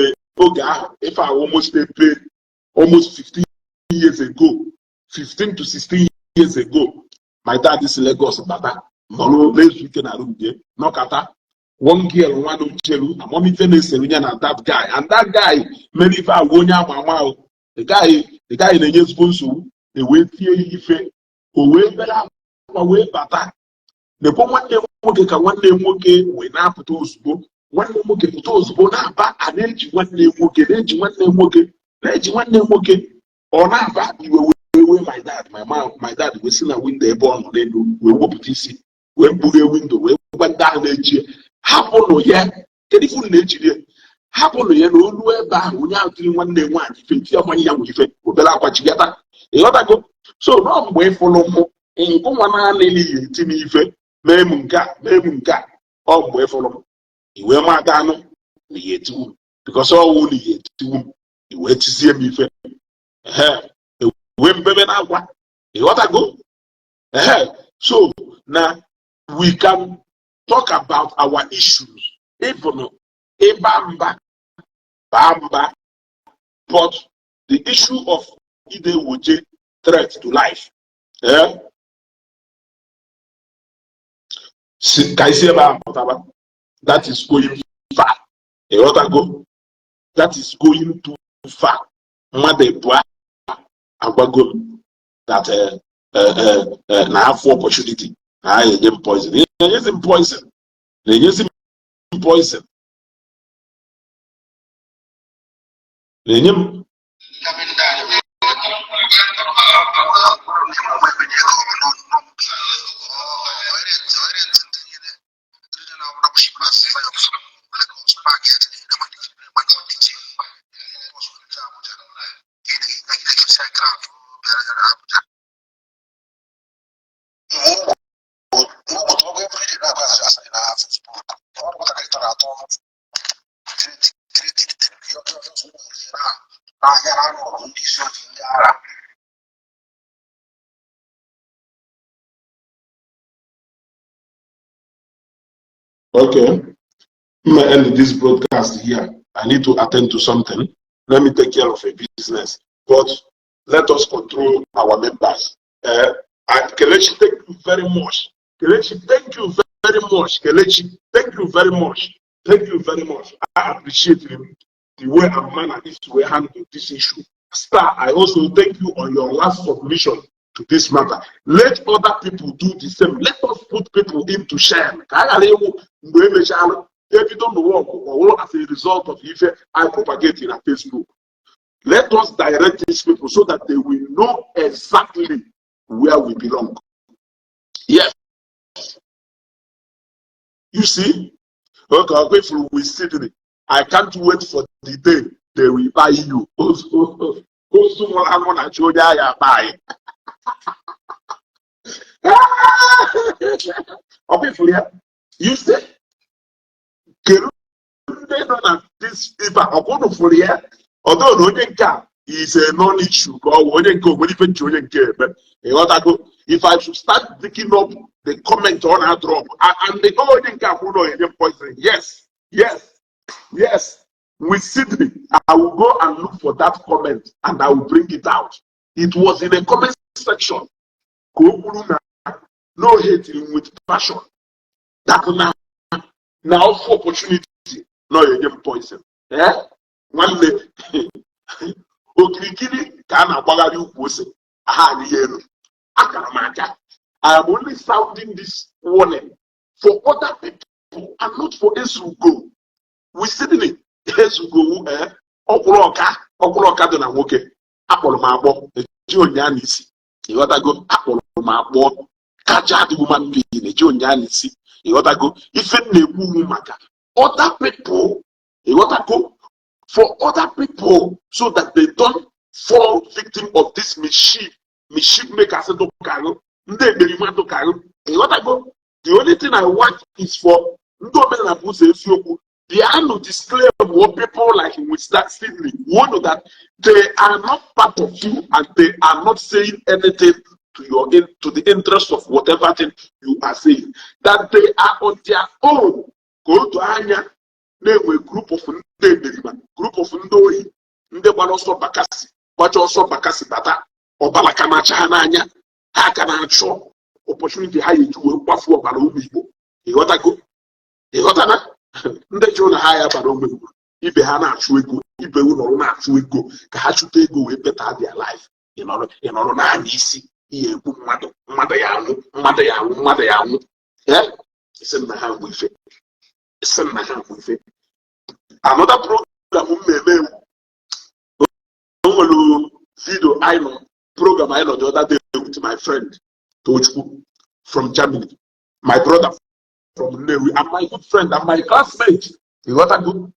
A: ahụ ife ahụ, almost ebe almost 15 years ago, 15 to 16 years ago. My dad si Lagos bata, nọrọ na-ezu ike na room die, nọkata one girl nwa n'ochelu amamife na-esere ya na that guy, and that guy mere ife agwa onye ama ama ahụ. The guy na-enye ezigbo nsogbu, ewee tie ya ife, o wee bere akwa wee bata nekwa nwanne m nwoke, ka nwanne m nwoke wee na-apụta ozugbo. Nwanne m nwoke pụta ozugbo na-aba, a na-eji nwanne m nwoke, na-eji nwanne m nwoke, na-eji nwanne m nwoke, ọ na-aba iwe wee wee my dad, my mom, my dad wee si na window ebe ọ nọ n'elu wee wepụta isi, wee kpughee window, wee gwa ndị ahụ na-eji, hapụnụ ya, kedu ife unu na-ejiri ya? Hapụnụ ya na olu ebe ahụ. Onye ahụ tiri nwanne m nwaanyị ife ti ọmanye ya nwe ife obere akwa chigata. Ịghọtago? So nọọ mgbe ịfụlụ mụ ngụ nwa naanị n'ihi eti m ife, mee m nke a, mee m nke a, ọ mgbe ịfụlụ m iwee mata anụ na ihe etiwu m, because ọwụ na ihe etiwu m, iwee tizie m ife. Ehe, wee mbebe na akwa. Ịghọtago? Ehe, so na we can talk about our issues, even ịba mba baa mba, but the issue of ide woje threat to life, eh? Ka isi ebe a pụtaba, that is going far. Ịghọtago? That is going too far. Mmadụ abụọ agwago m that na afọ opportunity na ha enye m poison, na-enyezi m poison, na-enyezi m poison, na-enye m. Okay. I'm gonna end this broadcast here. I need to attend to something. Let me take care of a business. But let us control our members. And Kelechi, thank you very much. Kelechi, thank you very much. Kelechi, thank you very much. Thank you very much. I appreciate him, the way and manner this way handle this issue. Star, I also thank you on your last submission to this matter. Let other people do the same. Let us put people into shame. Ka a ghara ịwụ mgbe emechala ebido n'ụwa ọgụ ọwụrụ as a result of ife I propagate na Facebook. Let us direct these people so that they will know exactly where we belong. Yes. You see? Okay, okay, with Sydney. I can't wait for the day they will buy you. Ozu nwụrụ anwụ na-achọ onye agha akpa anyị. Ọ bụ ifuru ya. You see? Kedu ndị nọ na this ife a? Ọkwa unu fụrụ ya? Ọdọ na onye nke a is a non-issue, ka ọ wụ onye nke onwere ife nche onye nke eme. Ịghọtago? If I should start picking up the comment ọ na-drop and the onye nke a kwuru na onye poison. Yes. With Sydney, I will go and look for that comment and I will bring it out. It was in a comment section. Ka o kwuru na no hate him with passion. That na ọfụ opportunity Na ọ ya enye m poison. Ee, nwanne, okirikiri ka a na-agbagharị ukwu ose aha anyị ya elu akara m aka. I am only sounding this warning for other people and not for Ezugo. We Sydney Ezugo, ee, ọkwụrụ ọka, ọkwụrụ ọka dị na nwoke akpọrọ m akpọ eji ụnyaa n'isi. Ịghọtago? Akpọrọ m akpọ kaja dị human being eji ụnyaa n'isi. Ịghọtago? Ife m na-ekwu wu maka other people. Ịghọtago? For other people, so that they don't fall victim of this mischief, mischief makers dụkarụ ndị ekperima dụkarụ. Ịghọtago? The only thing I want is for ndị omenala bụ ụzọ eziokwu bịanụ disclaim what people like with that Sydney know that they are not part of you and they are not saying anything to the interest of whatever thing you are saying, that they are on their own. Ka otu anya na-enwe group of ndị ekperima, group of ndị ohi, ndị gbara ọsọ bakasi, gbacha ọsọ bakasi bata, ọbara ka na-acha ha n'anya, ha ka na-achọ opportunity ha ga-eji wee kwafuo ọbara ụmụ Igbo. Ịghọtago? Ịghọtana? Ndị chụrụ na ha ya bara ụmụ Igbo ibe ha na-achụ ego, ibe ụlọrụ na-achụ ego ka ha chụta ego wee better their life. Ịnọrọ n'anya isi ihe egbu mmadụ, mmadụ ya anwụ, mmadụ ya anwụ, mmadụ ya anwụ. Ee, isi na ha agwụ ife, isi na ha agwụ ife. Another program m na-eme ewu, o nwere video anyị nọ, program anyị nọ the other day with my friend Tochukwu from Germany, my brother from Nnewi and my good friend and my classmate. Ịghọtago?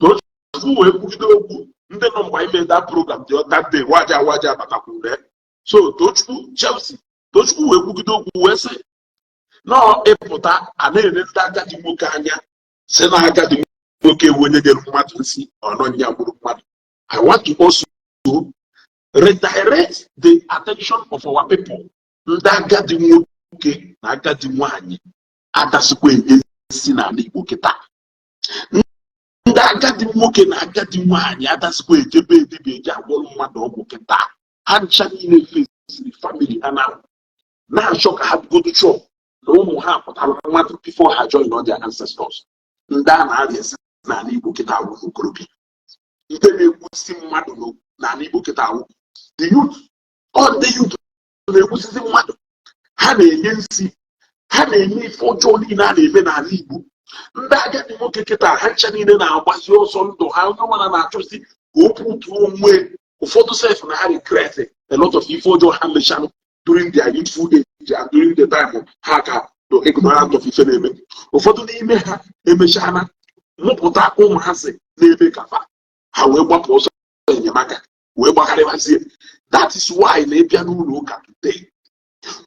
A: Tochukwu wee kwugide okwu ndị nọ mgbe anyị mere that program the other day, waja waja batakwuru ya. So Tochukwu Chelsea, Tochukwu wee kwugide okwu wee sị nọọ ịpụta a na-ele ndị agadi nwoke anya, si na agadi nwoke ewu onye nyere mmadụ nsị ọnọ nya gburu mmadụ. I want to also redirect the attention of our people. Ndị agadi nwoke na agadi nwanyị adasikwa enye nsị n'ala Igbo kịta. Ndị agadi nwoke na agadi nwanyị adasikwa ejebe edibia eje agwọrọ mmadụ ọgwụ kịta. Ha ncha niile fesiri family ha na na-achọ ka ha godo chọọ na ụmụ ha pụtara mmadụ before ha join all their ancestors. Ndị a na-arịa esi n'ala Igbo kịta awụ okorobịa, ndị na-egbusi mmadụ n'ala Igbo kịta awụ the youth. Ọ ndị youth na-egbusizi mmadụ, ha na-enye nsi, ha na-eme ife ọjọọ niile a na-eme n'ala Igbo. Ndị agadi nwoke kịta, ha ncha niile na-agbazi ọsọ ndụ ha. Onye ọbụla na-achọzi ka o pụtụ onwe. Ụfọdụ sef na ha regret a lot of ife ọjọọ ha mechanụ during their youthful age and during the time ha ka do ignorant of ife na-eme. Ụfọdụ n'ime ha emechana mụpụta ụmụazị na-eme kafa ha wee gbapụ ọsọ enyemaka wee gbagharịbazie. That is why na ịbịa n'ụlọ ụka today,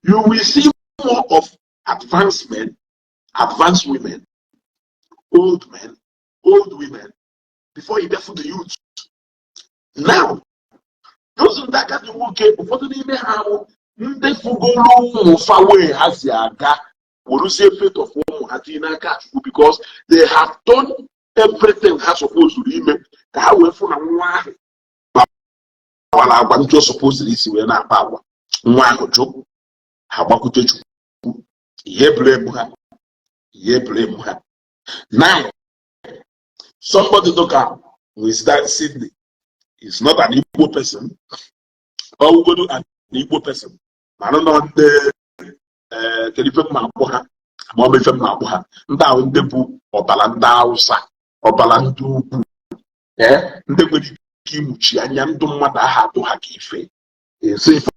A: you will see more of advanced men, advanced women, old men, old women before you get to the youth. Now those ndị agadi nwoke, ụfọdụ n'ime ha bụ ndị fugoro ụmụ fa wee ha si aga weruzie fate of ụmụ ha tinye n'aka Chukwu, because they have done everything ha supposed ime ka ha wee fụ na nwa ahụ gbara agwa ndị o supposed isi wee na-akpa agwa. Nwa ahụ jụ, ha gbakwute Chukwu. Ihe blame ha, ihe blame ha. Now somebody dịka with that Sydney is not an Igbo person. Ọwụgodu an Igbo person, mana nọ ndị, ee, kedu ife mma akpọ ha? Ma ọ bụ ife mma akpọ ha, ndị ahụ ndị bụ ọbara ndị Hausa, ọbara ndị ugwu, ee, ndị nwere ike imuchi anya ndụ mmadụ aha atụ ha ka ife esi ife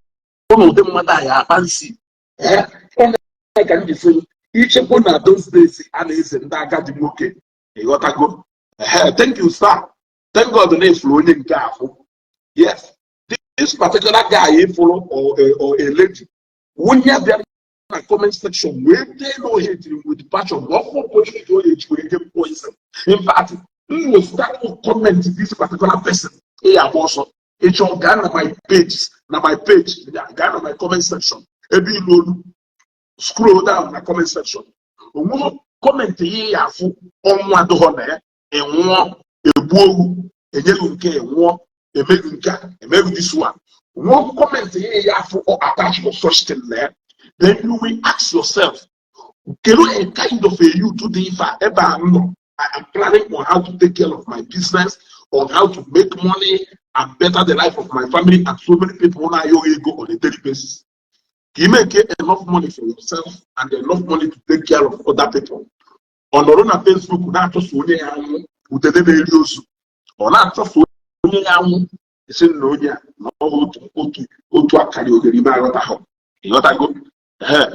A: ụnụ ụdị mmadụ ahụ akpa nsi. Ee, ọ ka m ji sị ichekwa na those days a na-eze ndị agadi nwoke. Ịghọtago? Ehe, thank you, sir. Thank God na efuru onye nke afụ. Yes, this particular guy efuru or a lady, onye bịara na comment section wee dee na ohe tiri with passion na ọkụ opportunity onye eji wee get poison. In fact, m wefutara comment this particular person, ị ya agba ọsọ. Ịchọ, gaa na my page, na my page, gaa na my comment section ebe ilu olu, scroll down na comment section, onwe comment ihe ya afụ ọnwụ adịghọ na ya. Enwụọ, egbu owu, enyeghị nke enwụọ, emeghị nke a, emeghị this one. Nwa comment ihe ya afụ or attach for such thing na ya. Then you will ask yourself, kedu a kind of a youth dị ife a ebe a m nọ? I am planning on how to take care of my business, on how to make money and better the life of my family and so many people na-ayọ ego on a daily basis. Ka ị make enough money for yourself and enough money to take care of other people. Ọ nọrọ na Facebook na-achọso onye ya anwụ, udene na-eri ozu. Ọ na-achọso onye ya anwụ, esi na onye a na ọ bụ otu akara oghere ime aghọta ha. Ịghọtago? Ee,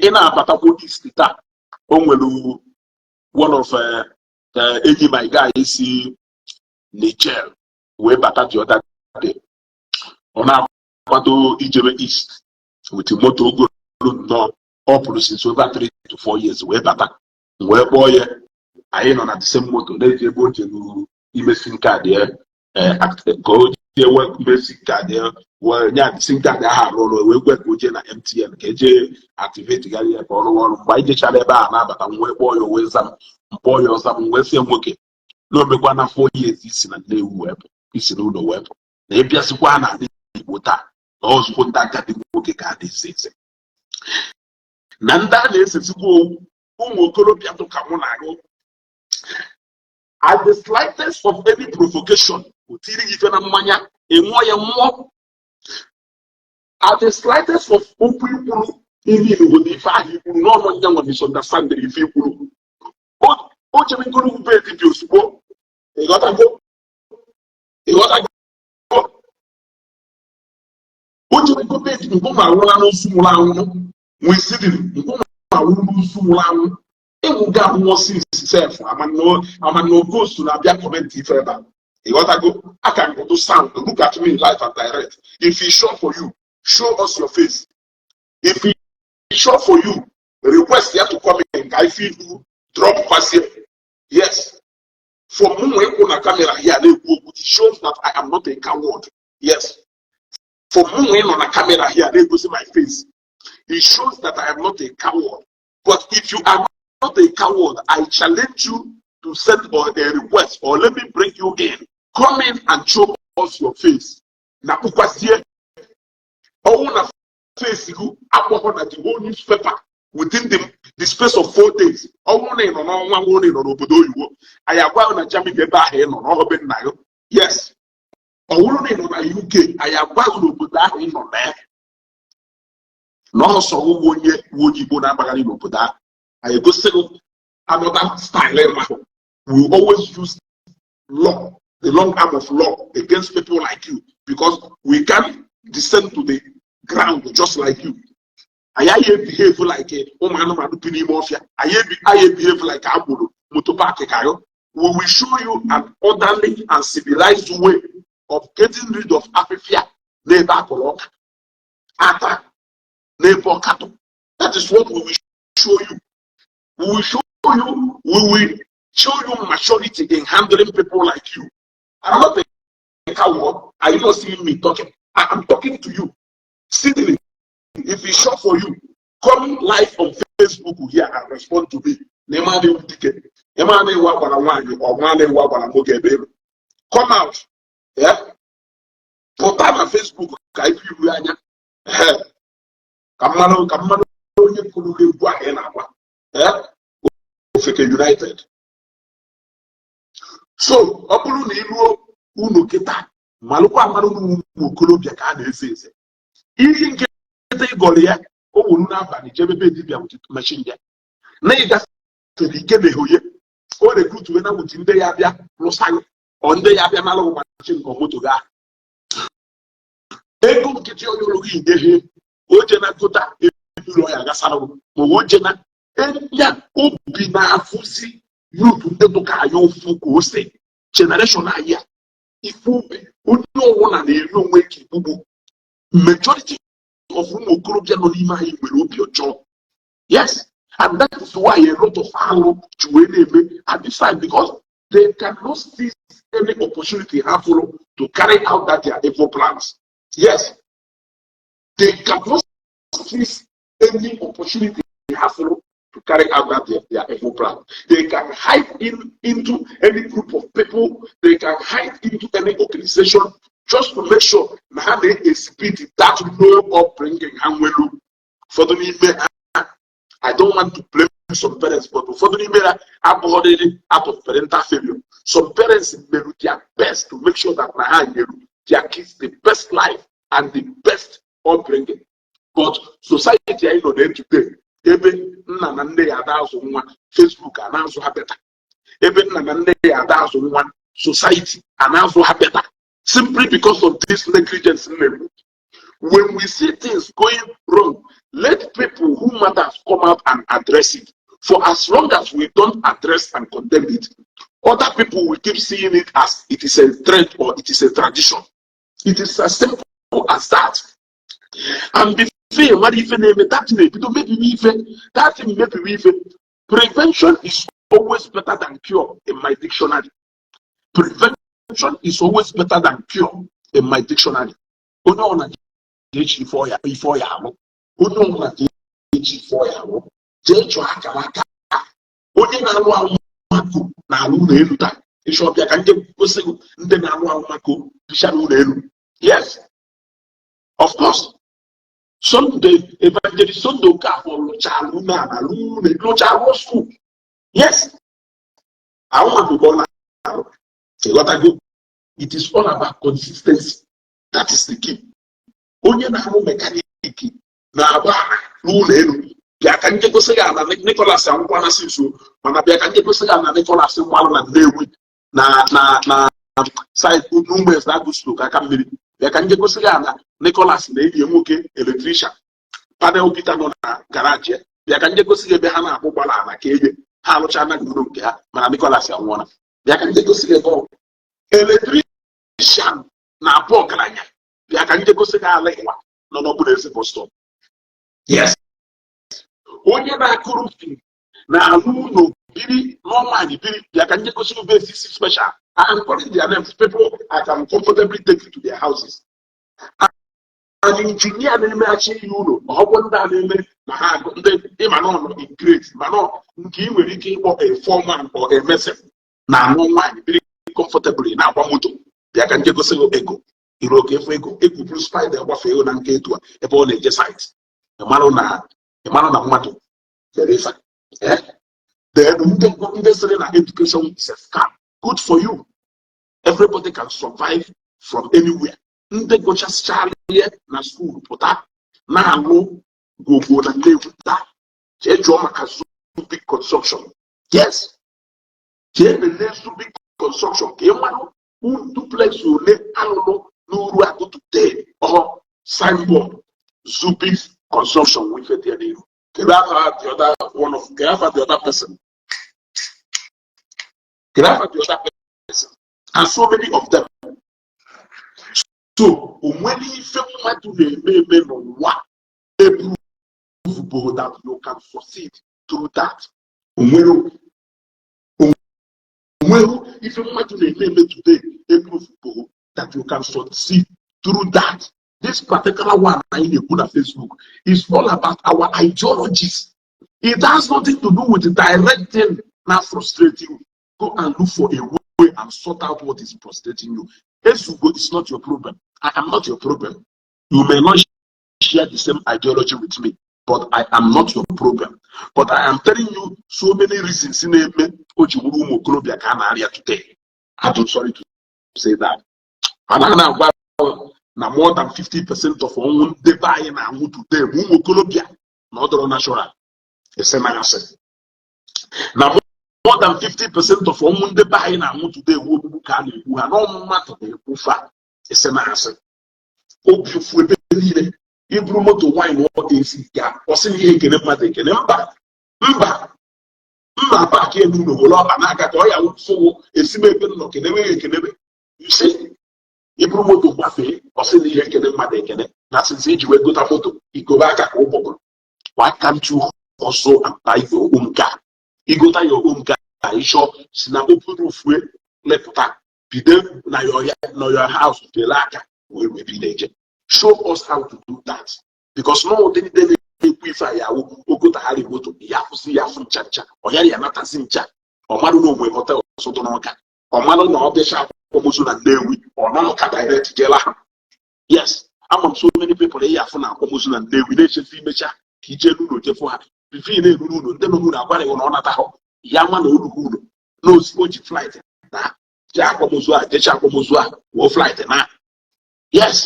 A: ị na-abatakwa East taa, o nwere one of enyi my guy si Niger wee bata the other day. Ọ na-akwado ijebe East with moto ogolo nnọọ. Ọ pụrụ since over 3 to 4 years wee bata, wee kpọọ ya. Anyị nọ na the same moto na-eji ebe o jelu ime SIM card ya, ka o jee mee SIM card ya, wee nye SIM card ahụ arụ ọrụ, wee gwe ka o jee na MTN ka eje activate gari ya ka ọ rụwa ọrụ. Mgbe anyị jechara ebe a na-abata, m wee kpọọ ya, o wee za m. Mkpọọ ya, ọza m. Wee sị ya, nwoke na omekwa na 4 years isi na Nnewi wee pụ, isi n'ụlọ wee pụ, na ịbịazikwa n'ala Igbo taa, na ozugbo ndị agadi nwoke ka a na-ese ese na ndị a na-esesikwa owu ụmụ okorobịa tụ ka mụ na agụ. At the slightest of any provocation, o tiri gị ife na mmanya, ịṅụọ ya nwụọ. At the slightest of okwu ikwuru ime obodo, ife ahụ ikwuru n'ọnụ nya nwa misunderstanding ife ikwuru, o chebegoro ube etiti ozugbo. Ịghọtago? Ịghọtago? O chebego be etiti nke ụmụ anwụla n'ozu nwụrụ anwụ, nwesidiri nke ụmụ anwụrụ n'ozu nwụrụ anwụ. Ịnwụ ga anwụọ since sef amana ghost na-abịa comment ife ebe a. Ịghọtago? Aka ngodo sound. Look at me live and direct. If e sure for you, show us your face. If e sure for you, request ya to come in ka ife ihu drop kwasie. Yes, for mụ nwee kwụ na camera here na-ekwu okwu, it shows that I am not a coward. Yes, for mụ nwee nọ na camera here na-egosi my face, it shows that I am not a coward. But if you are not a coward, I challenge you to send or a request or let me bring you in. Come in and show us your face na kpụkwasie ọnwụ na face gị akpọkọ na the whole newspaper within the space of 4 days. Ọnwụ na ị nọ n'ọnwa, nwụ na ị nọ n'obodo oyibo, anyị agwa gị na Germany ebe ahụ ị nọ n'ọhọbe nna gị. Yes, ọ bụrụ na ị nọ na UK, anyị agwa gị n'obodo ahụ ị nọ na ya na ọsọ ụgwọ onye uwe ojii Igbo na-agbagharị n'obodo ahụ, anyị egosi gị another style ịmahụ. We always use law, the long arm of law, against people like you because we can descend to the ground just like you. Anyị agaghị behave like ụmụ anụmanụ bi n'ime ọfịa. Anyị behave like agboro moto park ka yo. We will show you an orderly and civilized way of getting rid of afịfịa n'ebe akụrụ ọka, ata n'ebe ọkatọ. That is what we will show you. We will show you, we will show you maturity in handling people like you. I'm not a coward. Are you not seeing me talking? I am talking to you. Sydney, if it's sure for you, come live on Facebook here and respond to me. Na ịma na-ewu dike, ịma na-ewu agbara nwaanyị, ọ ma na-ewu agbara nwoke ebe elu. Come out. Yeah? Pụta na Facebook ka ife iru anya. Ka mmanụ onye kụrụ gị egwu ahụ ị na-agba. Ofeke United. So ọ bụrụ na iruo unu kịta, malụkwa amalụ na ụmụ okorobịa ka a na-eze eze ihe nkịta ịgọrọ ya, o wuru n'abalị jebe be dibịa with machine ya na ịgafere ike na-ehoye o recruit na wuti ndị ya bịa lụsa gị, ọ ndị ya bịa nalụ machine nke moto gị ahụ. Ego nkịtị onye ụlọ gị idehie o je na gota eburu ya gasara ma o je na ya obi na-afụzi youth ndị dụka anyị ụfụ ka ose generation anyị a. Ife obi onye ọbụla na-eri onwe ka igbugbu. Majority of ụmụ okorobịa nọ n'ime anyị nwere obi ọjọọ. Yes, and that is why a lot of alụ ji wee na-eme at this time, because they cannot seize any opportunity ha fụrụ to carry out that their evil plans. Yes, they cannot seize any opportunity ha fụrụ to carry out that their evil plan. They can hide into any group of people, they can hide into any organization just to make sure na ha na-exhibit that low upbringing ha nwelu. Ụfọdụ n'ime ha, I don't want to blame Some parents, but ụfọdụ n'ime ha abụghọdịrị out of parental failure. Some parents meru their best to make sure that na ha nyeru their kids the best life and the best upbringing, but society anyị nọ na today, ebe nna na nne ya ada azụ nwa, Facebook a na-azụ ha better. Ebe nna na nne ya ada azụ nwa, society a na-azụ ha better, simply because of this negligence na-ekwu. When we see things going wrong, let people who matters come out and address it. For as long as we don't address and condemn it, other people will keep seeing it as it is a trend or it is a tradition. It is as simple as that. And before mmadụ ife na-eme, that thing ebido mebiwe ife, that thing mebiwe ife. Prevention is always better than cure in my dictionary. Prevention is always better than cure in my dictionary. Onye ọbụla ga-eji ife ọya alụ, onye ọbụla ga-eji ife ọya alụ, jee chọọ akara aka. Onye na-alụ alụmako na-alụ ụlọ elu taa, ịchọ ọbịa ka ndị gosi gị ndị na-alụ alụmako bichara ụlọ elu. Yes, of course. Sunday, Evangelist Sunday Okafor lụchara ụlọ ala, lụọ ụlọ, lụchara school. Yes, ahụ ọ na-alụ, ịghọtago? It is all about consistency. That is the key. Onye na-arụ mechanic na-agba n'ụlọ elu, bịa ka nje gosi gị ana Nicholas anwụkwana si nso, mana bịa ka nje gosi gị ana Nicholas mmalụ na Nnewi na side n'Ụmụeze Agusto ka aka mmiri. Bịa ka nje gosi gị ana Nicholas na enyi ya nwoke electrician, panel beater nọ na garage ya. Bịa ka nje gosi gị ebe ha na-akwụ gbara ala ka enye ha alụcha anaghị ụlọ nke ha, mana Nicholas anwụọla. Bịa ka nje gosi gị ebe ọ electrician na-abụ ọgaranya. Bịa ka nje gosi gị ala ịwa nọ n'okpuru eze bus stop. Yes, onye na-akụrụ fi na-alụ ụlọ biri n'ọnwaanyị biri. Bịa ka nje gosi gị ebe special. I am calling their names, people I can comfortably take you to their houses. An engineer na-emeghachi ihe ụlọ, ọgwụ ndị a na-eme na ha agụ ndị ịma na ọnọ in grade, mana nke ị nwere ike ịkpọ a foreman or a mason na-anụ nwaanyị biri comfortably, na-agba moto. Bịa ka nje gosi gị ego iru oke efu ego egwuburu spider gbafe ego na nke etu a ebe ọ na-eje site. Ịmarụ na mmadụ mere ife. Then ndị sịrị na education is a scam, good for you. Everybody can survive from anywhere. Ndị gụchasịchara ihe na school pụta na-alụ gwogwo na Nnewi taa, jee jụọ maka Zubik Construction. Yes, jee lelee Zubik Construction ka ị marụ duplex ole alụlụ n'uru agụ today. Ọ signboard Zubik Construction wụ ife dị ya n'iru. Kedu afa the other one of, kedu afa the other person, kedu afa the other person, and so many of them. So o nwere ife mmadụ na-eme eme n'ụwa eprove that you can succeed through that. Onwere ife mmadụ na-eme eme today eprove that you can succeed through that. This particular one anyị na-ekwu na Facebook is all about our ideologies. It has nothing to do with directing na frustrate you. Go and look for a way and sort out what is frustrating you. Ezugo is not your problem. I am not your problem. You may not share the same ideology with me, but I am not your problem. But I am telling you so many reasons na-eme o ji wuru ụmụ okorobịa ka a na-arịa today. I'm sorry to say that. Anaghị na-agwa na more than 50% of ọnwụ ndị be anyị na-anwụ today bụ ụmụ okorobịa na ọ dọrọ natural ese na asị na more than 50% of ọnwụ ndị be anyị na-anwụ today wu ogbugbu ka a na-egbu ha n'ọnwụ mmadụ na-egbufa ese na asị obi ụfụ ebe niile. Iburu moto nwaanyị na ọ ga-esi ga ọ sị na ihe ekene mmadụ ekene mba mba mma park elu ụlọ were ọba n'aka ka ọ ya fụwụ esi m ebe nọ kenebe ya ekenebe isi. Iburu moto gbafee, ọ sị na ihe ekene mmadụ ekene na since iji wee gota moto ikobe aka ka ụgbọgụrụ. Why can't you hustle and buy your own car? Igota your own car, ịchọ si na open roof wee lepụta bido na your house kele aka wee wee bi na-eje. Show us how to do that, because na ụdị ndị na-ekwu ife a ya awụ ogotagharị moto ya afụsị ya afụ ncha ncha, ọ yara ya natazi ncha. Ọ marụ na onwe hotel dị n'Ọka, ọ marụ na ọ bịacha akwamozu na Nnewi, ọ nọ n'Ọka direct jela ha. Yes, ama m so many people ya afụ na akwamozu na Nnewi na-echezi imecha ka ije n'ụlọ jefụ ha. Before na-eru n'ụlọ, ndị nọ n'ụlọ agwaraghị na ọ natahụ ya nwa na olugo ụlọ na o ji flight na jee akwamozu a, jecha akwamozu a, wụọ flight na. Yes,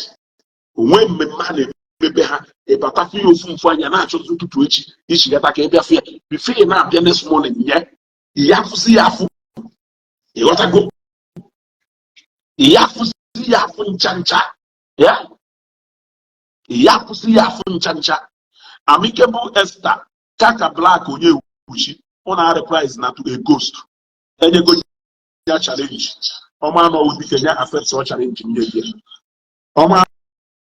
A: onwe mmemme a na-emebe ha, ịbata fụ ya ofu mfu anya na-achọzi ụtụtụ echi ichigata ka ị bịa fụ ya. Before ị na-abịa next morning, nye ya afụzi ya afụ, ịghọtago? Ya afụzi ya afụ ncha ncha, ya ya afụzi ya afụ ncha ncha. Amicable Esther Kaka Black, onye ewuchi ọ na reprise na to a ghost, enyego ya challenge ọma anọwụ dike ya accept ọ challenge nye gị ọma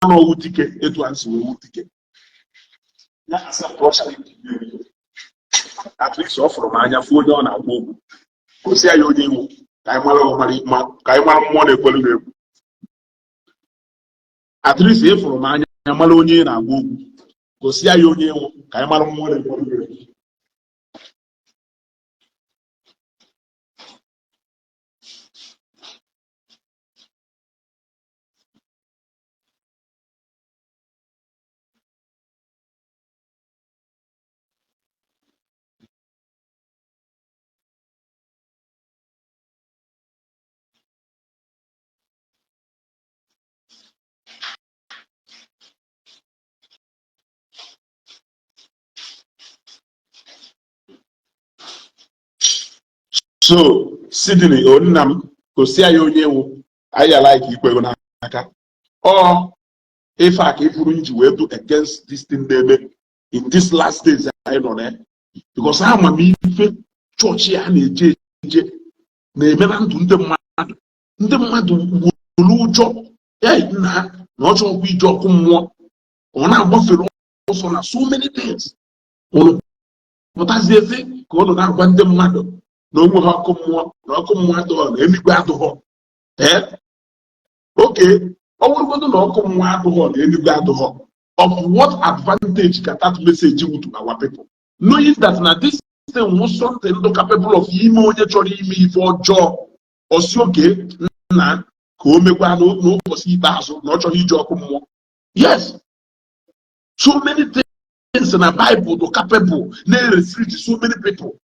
A: anọwụ dike etu a nsi wee wu dike ya accept ọ challenge nye gị. At least ọ fụrụ m anya, fụ onye ọ na-agwa okwu, gosi ya onye iwu ka anyị mara ka anyị mara mmụọ na-ekwelu na-ekwu. At least ị fụrụ m anya, mara onye ị na-agwa okwu, gosi ya onye iwu ka anyị mara mmụọ na-ekwelu na-ekwu. So Sydney o nna m, gosi ya onye iwu anyị like ikwego n'aka ọ ife a ka ifuru nji wee do against this thing na-eme in this last days anyị nọ na ya, because amamife chọọchị a na-eje eje na-eme na ndụ ndị mmadụ. Ndị mmadụ wuru ụjọ ei nna ha na ọ chọrọkwa ije ọkụ mmụọ, ọ na-agbafere ọsọ na so many things. Ụnụ pụtazie ezi ka ụnụ na-agwa ndị mmadụ na onwe ha ọkụ mmụọ, na ọkụ mmụọ adụghọ, na eluigwe adụghọ. Ee, oke ọ bụrụgodo na ọkụ mmụọ adụghọ na eluigwe adụghọ, of what advantage ka that message wu to our people, knowing that na this thing was something do capable of ime onye chọrọ ime ife ọjọọ ọsi oke nna ka o mekwa n'ụbọchị ikpeazụ na ọ chọrọ iji ọkụ mmụọ? Yes, so many things na Bible do capable na-restrict so many people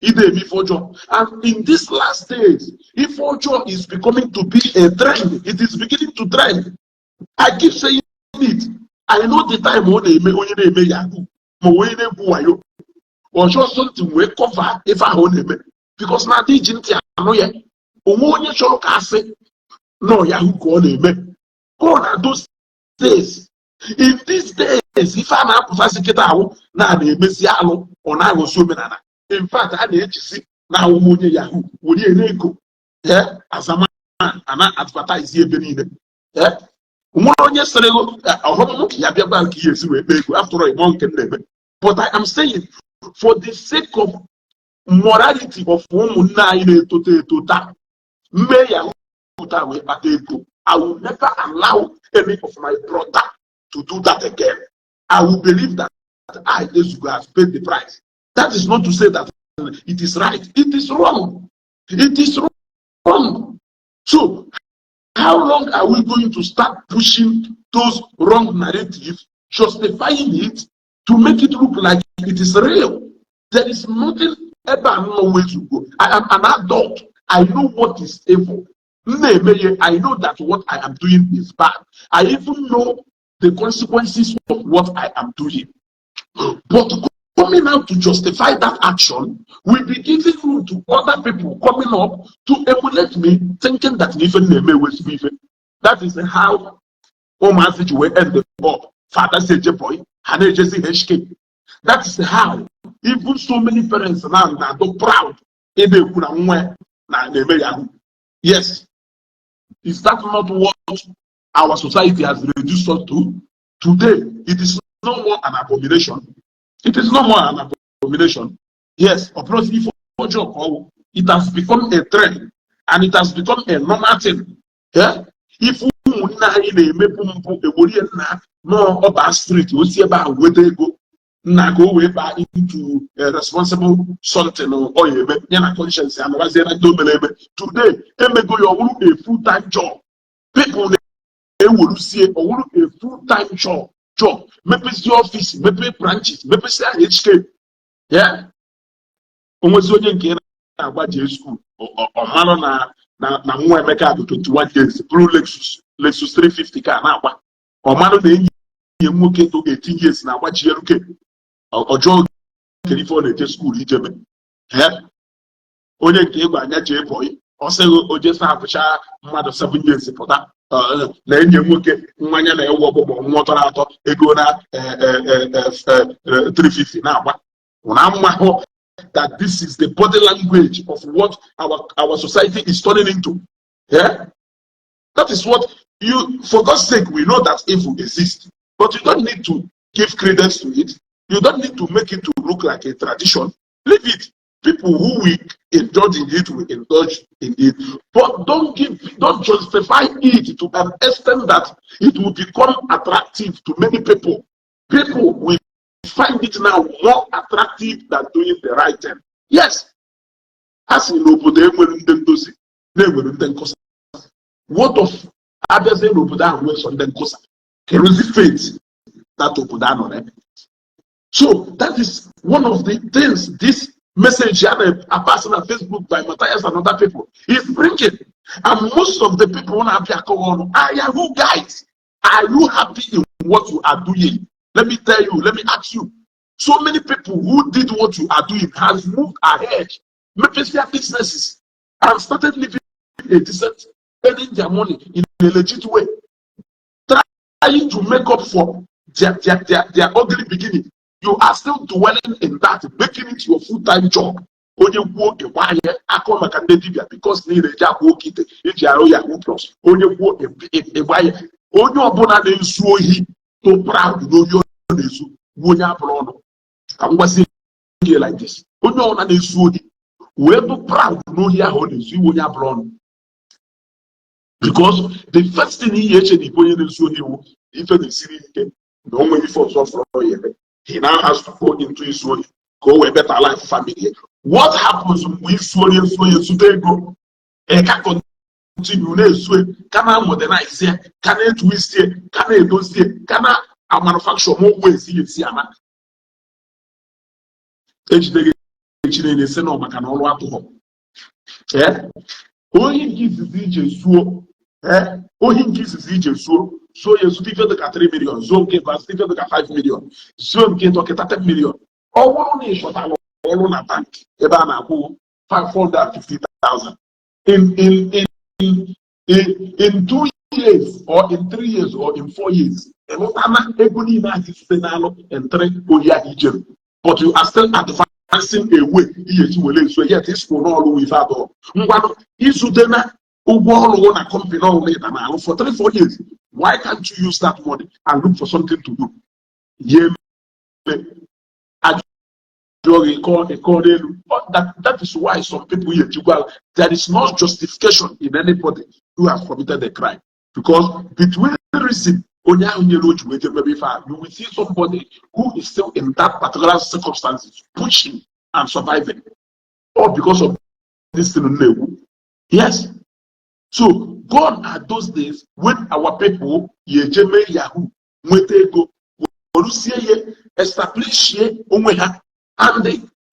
A: ide eme ife ọjọọ. And in these last days, ife ọjọọ is becoming to be a trend. It is beginning to trend. I keep saying it. I know the time ọ na-eme onye na-eme yahoo ma onye na-egwu wayo ọjọọ something wee cover ife ahụ ọ na-eme, because na adị iji ntị anụ ya onwe onye chọrọ ka asị nọ yahoo ka ọ na-eme. Ka ọ na those days, in these days, ife a na-apụtasị kịta ahụ na na-emezi alụ, ọ na-aghọzi omenala. In fact, a na-ejisi na awụm onye yahoo were ya na-ego azama ana advertise ebe niile. Nwere onye sịrị ọghọm ya bịakwa nke ihe esi wee kpee ego. After all, ịmọ nke m na-eme. But I am saying, for the sake of morality of ụmụnne anyị na-etoto eto taa, mmee yahoo taa wee kpata ego, I will never allow any of my brother to do that again. I will believe that I, Ezugo, has paid the price. That is not to say that it is right. It is wrong. It is wrong. So how long are we going to start pushing those wrong narratives, justifying it to make it look like it is real? There is nothing ever no way to go. I am an adult. I know what is evil. I know that what I am doing is bad. I even know the consequences of what I am doing. But coming out to justify that action will be giving room to other people coming up to emulate me, thinking that even name was even. That is how ụmụazị ji wee end up. Father say boy, ha na-ejezi HK. That is how even so many parents now na-adụ proud ị na-ekwu na nwa ya na na-eme yahoo. Yes. Is that not what our society has reduced us to? Today, it is no more an abomination. It is no more an abomination. Yes, of course, if it has become a trend and it has become a normal thing. Yeah? If ụmụnne anyị na-emepu mpụ egborie nna n'ọba street osi ebe ahụ nweta ego nna ka o wee baa into a responsible something ọ ya eme ya na conscience anọbazie na ndị o mere eme. Today emego ya ọwụrụ a full time job. People na-ewerusie ọwụrụ a full time job, mepezie office, mepee branches, mepezie HK. Ya onwezi onye nke ị na-agwa jee school, ọ marụ na nwa Emeka bụ 21 years, bụrụ Lexus 350 ka na-agba. Ọ marụ na enyi ya nwoke to 18 years na-agba GLK. Ọjọọ kere ife ọ na-eje school ijebe. Onye nke ịgwa anya jee boy, ọ sịghị o jee sapụcha mmadụ 7 years pụta, na enyi nwoke mmanya na-ewu ọgbụgbọ nwa tọrọ atọ ego na 350 na-agba. Na amahụ that this is the body language of what our society is turning into. Yeah? That is what you, for God's sake, we know that evil exists, but you don't need to give credence to it. You don't need to make it to look like a tradition. Leave it. People who will indulge in it will indulge in it. But don't justify it to an extent that it will become attractive to many people. People will find it now more attractive than doing the right thing. Yes. A sị na obodo enwere ndị ndozi na-enwere ndị nkụsa. What of abịazie n'obodo ahụ nwee sọ ndị nkụsa? Keruzi faith that obodo anọ na. So that is one of the things this message ya na-pass na Facebook by Matthias and other people is bringing. And most of the people na-abịa akọghị ọnụ are Yahoo guys. Are you happy in what you are doing? Let me tell you, let me ask you. So many people who did what you are doing has moved ahead, mepesịa businesses, and started living a decent, earning their money in a legit way, trying to make up for their ugly beginning. You are still dwelling in that, making it your full-time job. Onye kwuo ịgba ihe akọ maka ndị dibịa because niile eji akwa oke ite eji arụ Yahoo Plus. Onye kwuo ịgba ihe. Onye ọbụla na-ezu ohi to proud na onye ọ na-ezu bụ onye abụrụ ọnụ. Ka m gwazie gị like this: onye ọbụla na-ezu ohi wee bụ proud n'ohi ahụ ọ na-ezu, iwe onye abụrụ ọnụ, because the first thing ihe eche na ibe onye na-ezu ohi iwu ife na-esiri ike na o nweghị ife ọzọ fọrọ ya eme, he now has to go into izu ohi ka o wee better life family. What happens mgbe izu ohi ezu ohi ezute ego, ị ka continue na-ezu, ka na modernize, ka na-etu isi, ka na-edozie, ka na manufacture ma ụgwọ esi esi ana ejide gị echi niile sị na maka na ọrụ atụghọ. Ohi nke izizi ije zuo, ohi nke izizi ije zuo, zuo ya ezute ife dịka 3 million, zuo nke ịbụọ zute ife dịka 5 million, zuo nke ịtọ kịta 10 million. Ọ bụrụ na ị chọtara ọrụ na bank ebe a na-akwụ 550,000 in 2 years or in 3 years or in 4 years, ịlụtana ego niile ahụ site n'alụ in three ohi ahụ ijere, but you are still advancing a way ihe eji were ezu yet isikwu n'ọrụ ife atọ. Ngwanụ, izute na ụgwọ ọrụ na company ọrụ ịda na-alụ for 3-4 years, why can't you use that money and look for something to do? Ye ajụọ gị kọọ n'elu. That is why some people here ejikwa, there is no justification in anybody who has committed a crime, because between reason onye ahụ nyere o ji wee jebe ife a, you will see somebody who is still in that particular circumstances, pushing and surviving, all because of this thing na-ekwu. Yes, so gone are those days when our people ya eje mee yahoo nweta ego, werusie ya, establishie onwe ha, and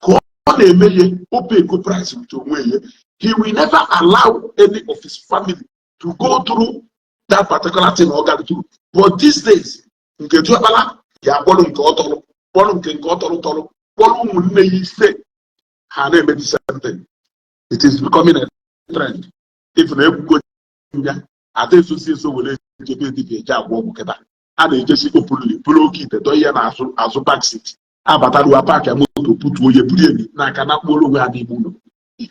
A: ka ọ na-eme ya ope ego price with onwe ya, he will never allow any of his family to go through that particular thing ọ gara through. But these days, nke diọkpala ya akpọrọ nke ọ tọrọ, kpọrọ nke ọ tọrọ tọrọ, kpọrọ ụmụnne ya ise, ha na-eme the same thing. It is becoming a trend. If na ekwugo ya ada esosi eso were ejebe dibịa eje agwọ ọgwụ, kịta a na-ejesi openly bụrụ oke ite dọ ihe na azụ azụ back seat, abataruwa park ya moto, putuo ya, buru emi n'aka na mkpụrụ onwe ha n'ime ụlọ.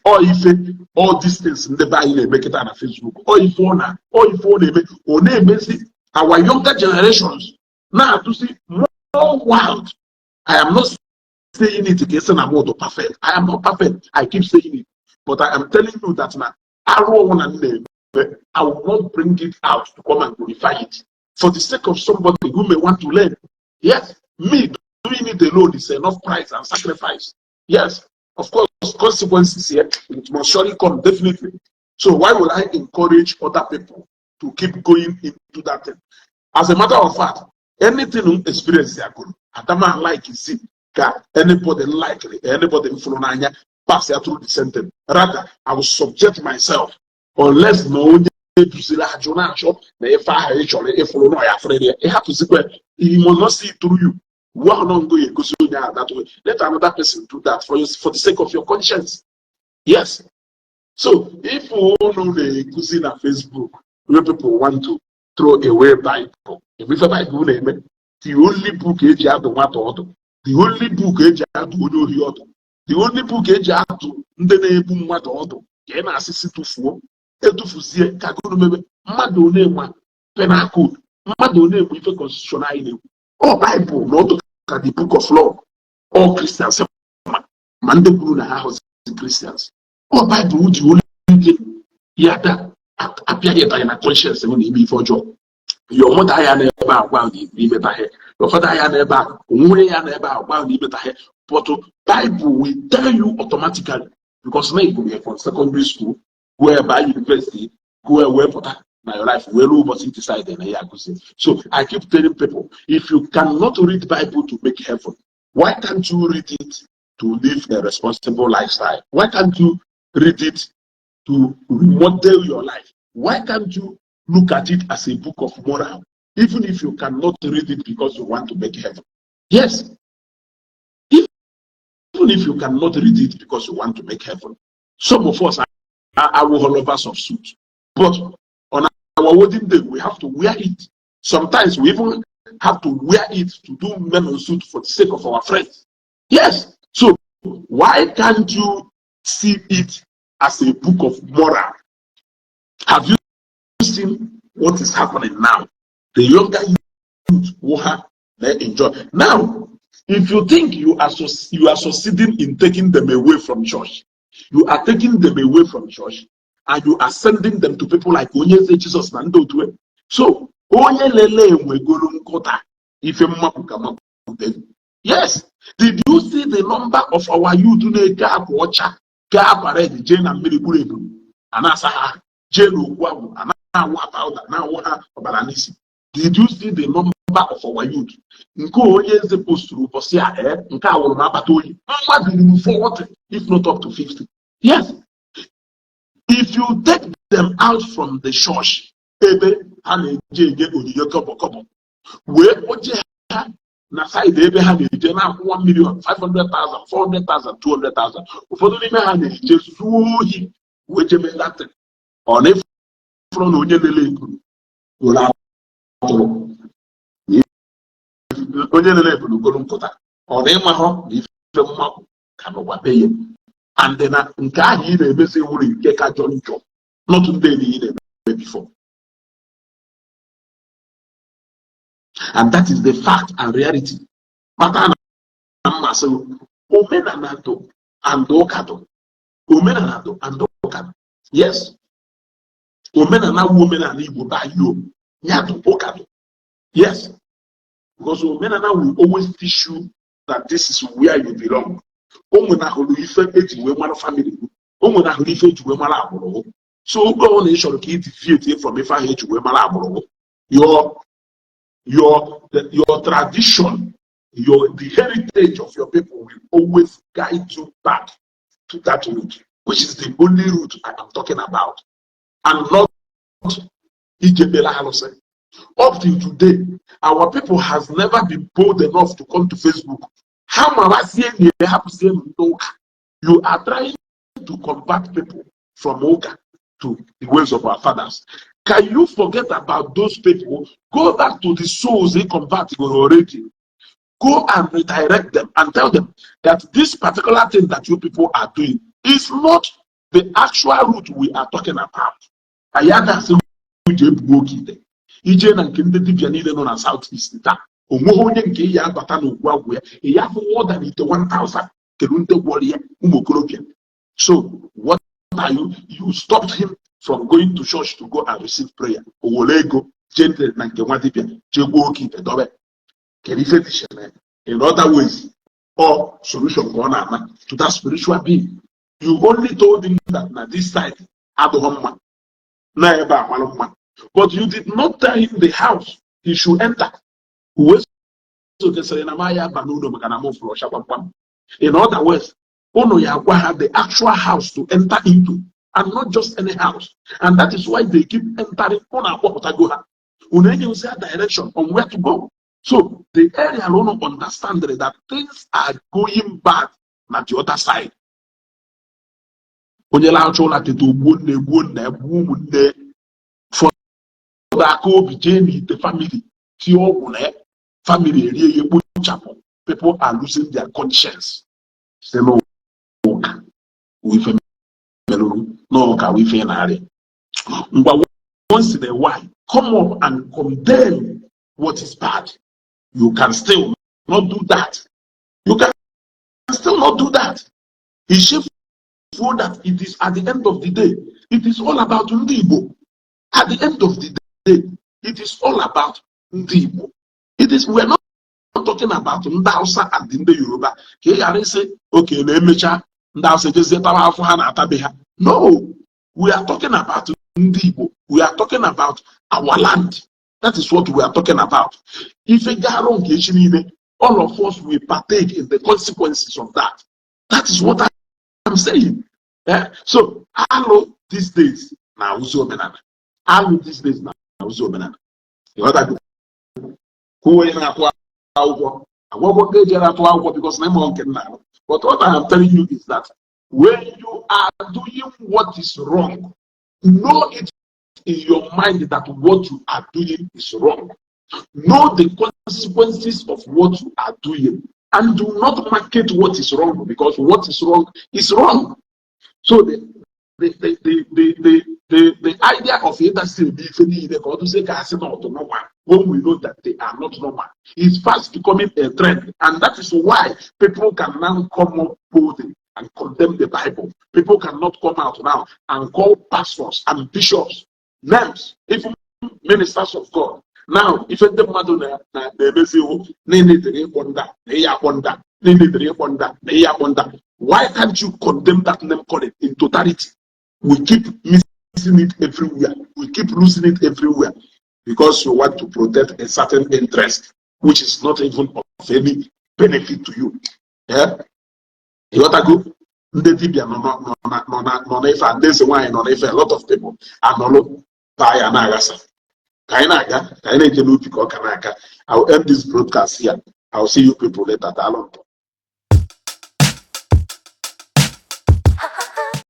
A: Ọ ife all distance ndị be anyị na-eme kịta na Facebook, ọ ife ọ na-eme, ọ na-emezi our younger generations na-atụsi more wild. I am not saying it ka esi na m dị perfect. I am not perfect, I keep saying it, but I am telling you that na arụ ọnwụ na m na-eme, I will not bring it out to come and glorify it for the sake of somebody who may want to learn. Yes, me doing it alone is enough price and sacrifice. Yes, of course, consequences here, it must surely come, definitely. So why would I encourage other people to keep going into that thing? As a matter of fact, anything experience ya gụrụ, adama like isi Ka anybody likely, anybody m fụrụ n'anya pass ya through the same thing. Rather, I will subject myself, unless na onye eduziri ajụ na-achọ na ife ahụ ị chọrọ ịfụrụ na ya fụrịrị ya, ịhapụzikwa. He must not see through you. One no go egosi onye ahụ that way. Let another person do that for you, for the sake of your conscience. Yes. So if unu na-ekuzi na Facebook where people want to throw away Bible, ife Bible na-eme, the only book eji adụ nwata ọdụ, the only book eji adụ onye ohi ọdụ, the only book eji adụ ndị na-egbu mmadụ ọdụ, ka ị na-asịsị tụfuo, etufuzie ka gụrụ mebe. Mmadụ one ma penal code? Mmadụ one ma ife constitution anyị na-ekwu? Ọ Bible na ọdụ ka the book of law. All Christians, ma ndị kwuru na ha hụzi Christians, ọ Bible ji only ike ya da apịaghị ịtanye na conscience na ime ife ọjọọ. Your mother ya n'ebe a gwa na imetaghị, your father ya n'ebe a, onwere ya n'ebe a gwa na imetaghị, but Bible will tell you automatically, because na ị from secondary school go ebe university go wee pụta na your life wee ruo ụbọchị decide na ya akụzi. So I keep telling people, if you cannot read Bible to make heaven, why can't you read it to live a responsible lifestyle? Why can't you read it to remodel your life? Why can't you look at it as a book of moral, even if you cannot read it because you want to make heaven? Yes, even if you cannot read it because you want to make heaven. Some of us are lovers of suit, but on our wedding day we have to wear it. Sometimes we even have to wear it to do men on suit for the sake of our friends. Yes. So why can't you see it as a book of moral? Have you seen what is happening now? The younger youth who have they enjoy now. If you think you are succeeding in taking them away from church, you are taking them away from church and you are sending them to people like Onyeze Jesus na ndị otu. So onye lele enwegoro nkụta ife mmapụ ka mapụte. Yes. Did you see the number of our youth na-eke akwa ọcha gaa parade, jee na mmiri gburu eburu a na-asa ha, jee n'okwu agwụ a na-awụ ha powder, na-awụ ha ọbara n'isi? Did you see the number of our youth nke onye eze posturu ụbọchị a? Ee, nke a wụrụ m akpata oyi. Mmadụ ruru 40, if not up to 50. Yes. If you take them out from the church ebe ha na-eje enye onyinye kọbọ kọbọ, wee kpoje ha na side ebe ha na-eje na-akwụ 1 million, 500,000, 400,000, 200,000, ụfọdụ n'ime ha na-eje zuo ohi wee jebe latin. Ọ na-efuru na onye lele ebulu goro atụrụ, onye lele ebulu goro nkụta, ọ na ịmahọ na ife mmapụ ka nọkwa be ya. And na nke ahụ ị na-emezi wuru nke ka jọ njọ, not ndị enyi ị na-eme before. And that is the fact and reality. Kpata na mmasị omenala do and ụka do, omenala do and ụka do. Yes, omenala wu omenala Igbo be anyị o ya do, ụka do. Yes, because omenala will always teach you that this is where you belong. O nwenahụrụ ife eji wee mara family, o nwenahụrụ ife eji wee mara agbụrụ. So oge ọbụla ị chọrọ ka ị deviate from ife ahụ eji wee mara agbụrụ, your tradition, the heritage of your people will always guide you back to that route, which is the only route I am talking about, and not ijebere alụsị. Up till today, our people has never been bold enough to come to Facebook. Ha marazie na hapụzie ndị ụka. You are trying to convert people from ụka to the ways of our fathers. Can you forget about those people? Go back to the souls they convert already. Go and redirect them and tell them that this particular thing that you people are doing is not the actual route we are talking about. Anyị agaghị uche ebubo oke ite ije na nke ndị dibịa niile nọ na South East taa. Onweghị onye nke ya abata n'okwu agwụ ya ya afụ more than ite 1000. Kedu ndị gwọrọ ya? Ụmụ okorobịa. So what are you? You stopped him from going to church to go and receive prayer. O were ego jee na nke nwa dibịa jee gwuo oke ite dobe. Kedu ife dị iche? In other ways or solution ka ọ na-ama to that spiritual being. You only told him that na this side adịghị mma, na ebe a mara mma, but you did not tell him the house he should enter. Wee Ezeoke sịrị na ma ya aba n'ụlọ maka na m fụrụ ọcha kpamkpam. In other words, ụnụ ya agwa ha the actual house to enter into and not just any house, and that is why they keep entering. Ụnụ akpọpụtago ha, unu enyeghịzi ha direction on where to go. So the area ụnụ understand that things are going bad na the other side. Onye na-achọ ụlọ teta, ogbuo nne, gbuo nna, gbuo ụmụnne, fọdụ aka obi jee n'ite family tie ọgwụ na ya, family erie ya, kpochapụ. People are losing their conscience site n'ụka ife merụrụ n'ụka ife na-arịa. Ngwa, once in a while, come up and condemn what is bad. You can still not do that. You can still not do that. Ichefuo that it is, at the end of the day, it is all about ndị Igbo. At the end of the day, it is all about ndị Igbo. It is, we are not talking about ndị Hausa and ndị Yoruba, ka ị ghara ịsị oke na emecha ndị Hausa ejezie tara afọ ha na-atabe ha. No, we are talking about ndị Igbo. We are talking about our land. That is what we are talking about. Ife garụ nke echi niile, all of us will partake in the consequences of that. That is what I'm saying. Eh? So alụ these days na ụzọ omenala, alụ these days na ụzọ omenala. Ịghọtago? Kwuo onye na-atụ akwụkwọ agwagwọ ndị ejere atụ akwụkwọ because na ịmụ nke nna. But what I am telling you is that when you are doing what is wrong, know it in your mind that what you are doing is wrong. Know the consequences of what you are doing and do not market what is wrong, because what is wrong is wrong. So the idea of ịdasi eme ife niile ka ọ dụzie ka asị na ọdụ normal when we know that they are not normal is fast becoming a trend, and that is why people can now come up boldly and condemn the Bible. People cannot come out now and call pastors and bishops names, even ministers of God. Now, ife ndị mmadụ na-emezi iwu na-enedere ịkpọ nda na ịya akpọ nda, na-enedere ịkpọ nda na ịya akpọ nda. Why can't you condemn that name calling in totality? We keep missing it everywhere. We keep losing it everywhere because you want to protect a certain interest which is not even of any benefit to you. Yeah? Ịghọtago? Ndị dibịa nọ n'ife a, ndị eze nwaanyị nọ n'ife, a lot of people anọlụ taa ya na-aghasa. Ka anyị na-aga, ka anyị na-eje n'ubi ka ọ ka na-aga. I will end this broadcast here. I will see you people later. Daalụ.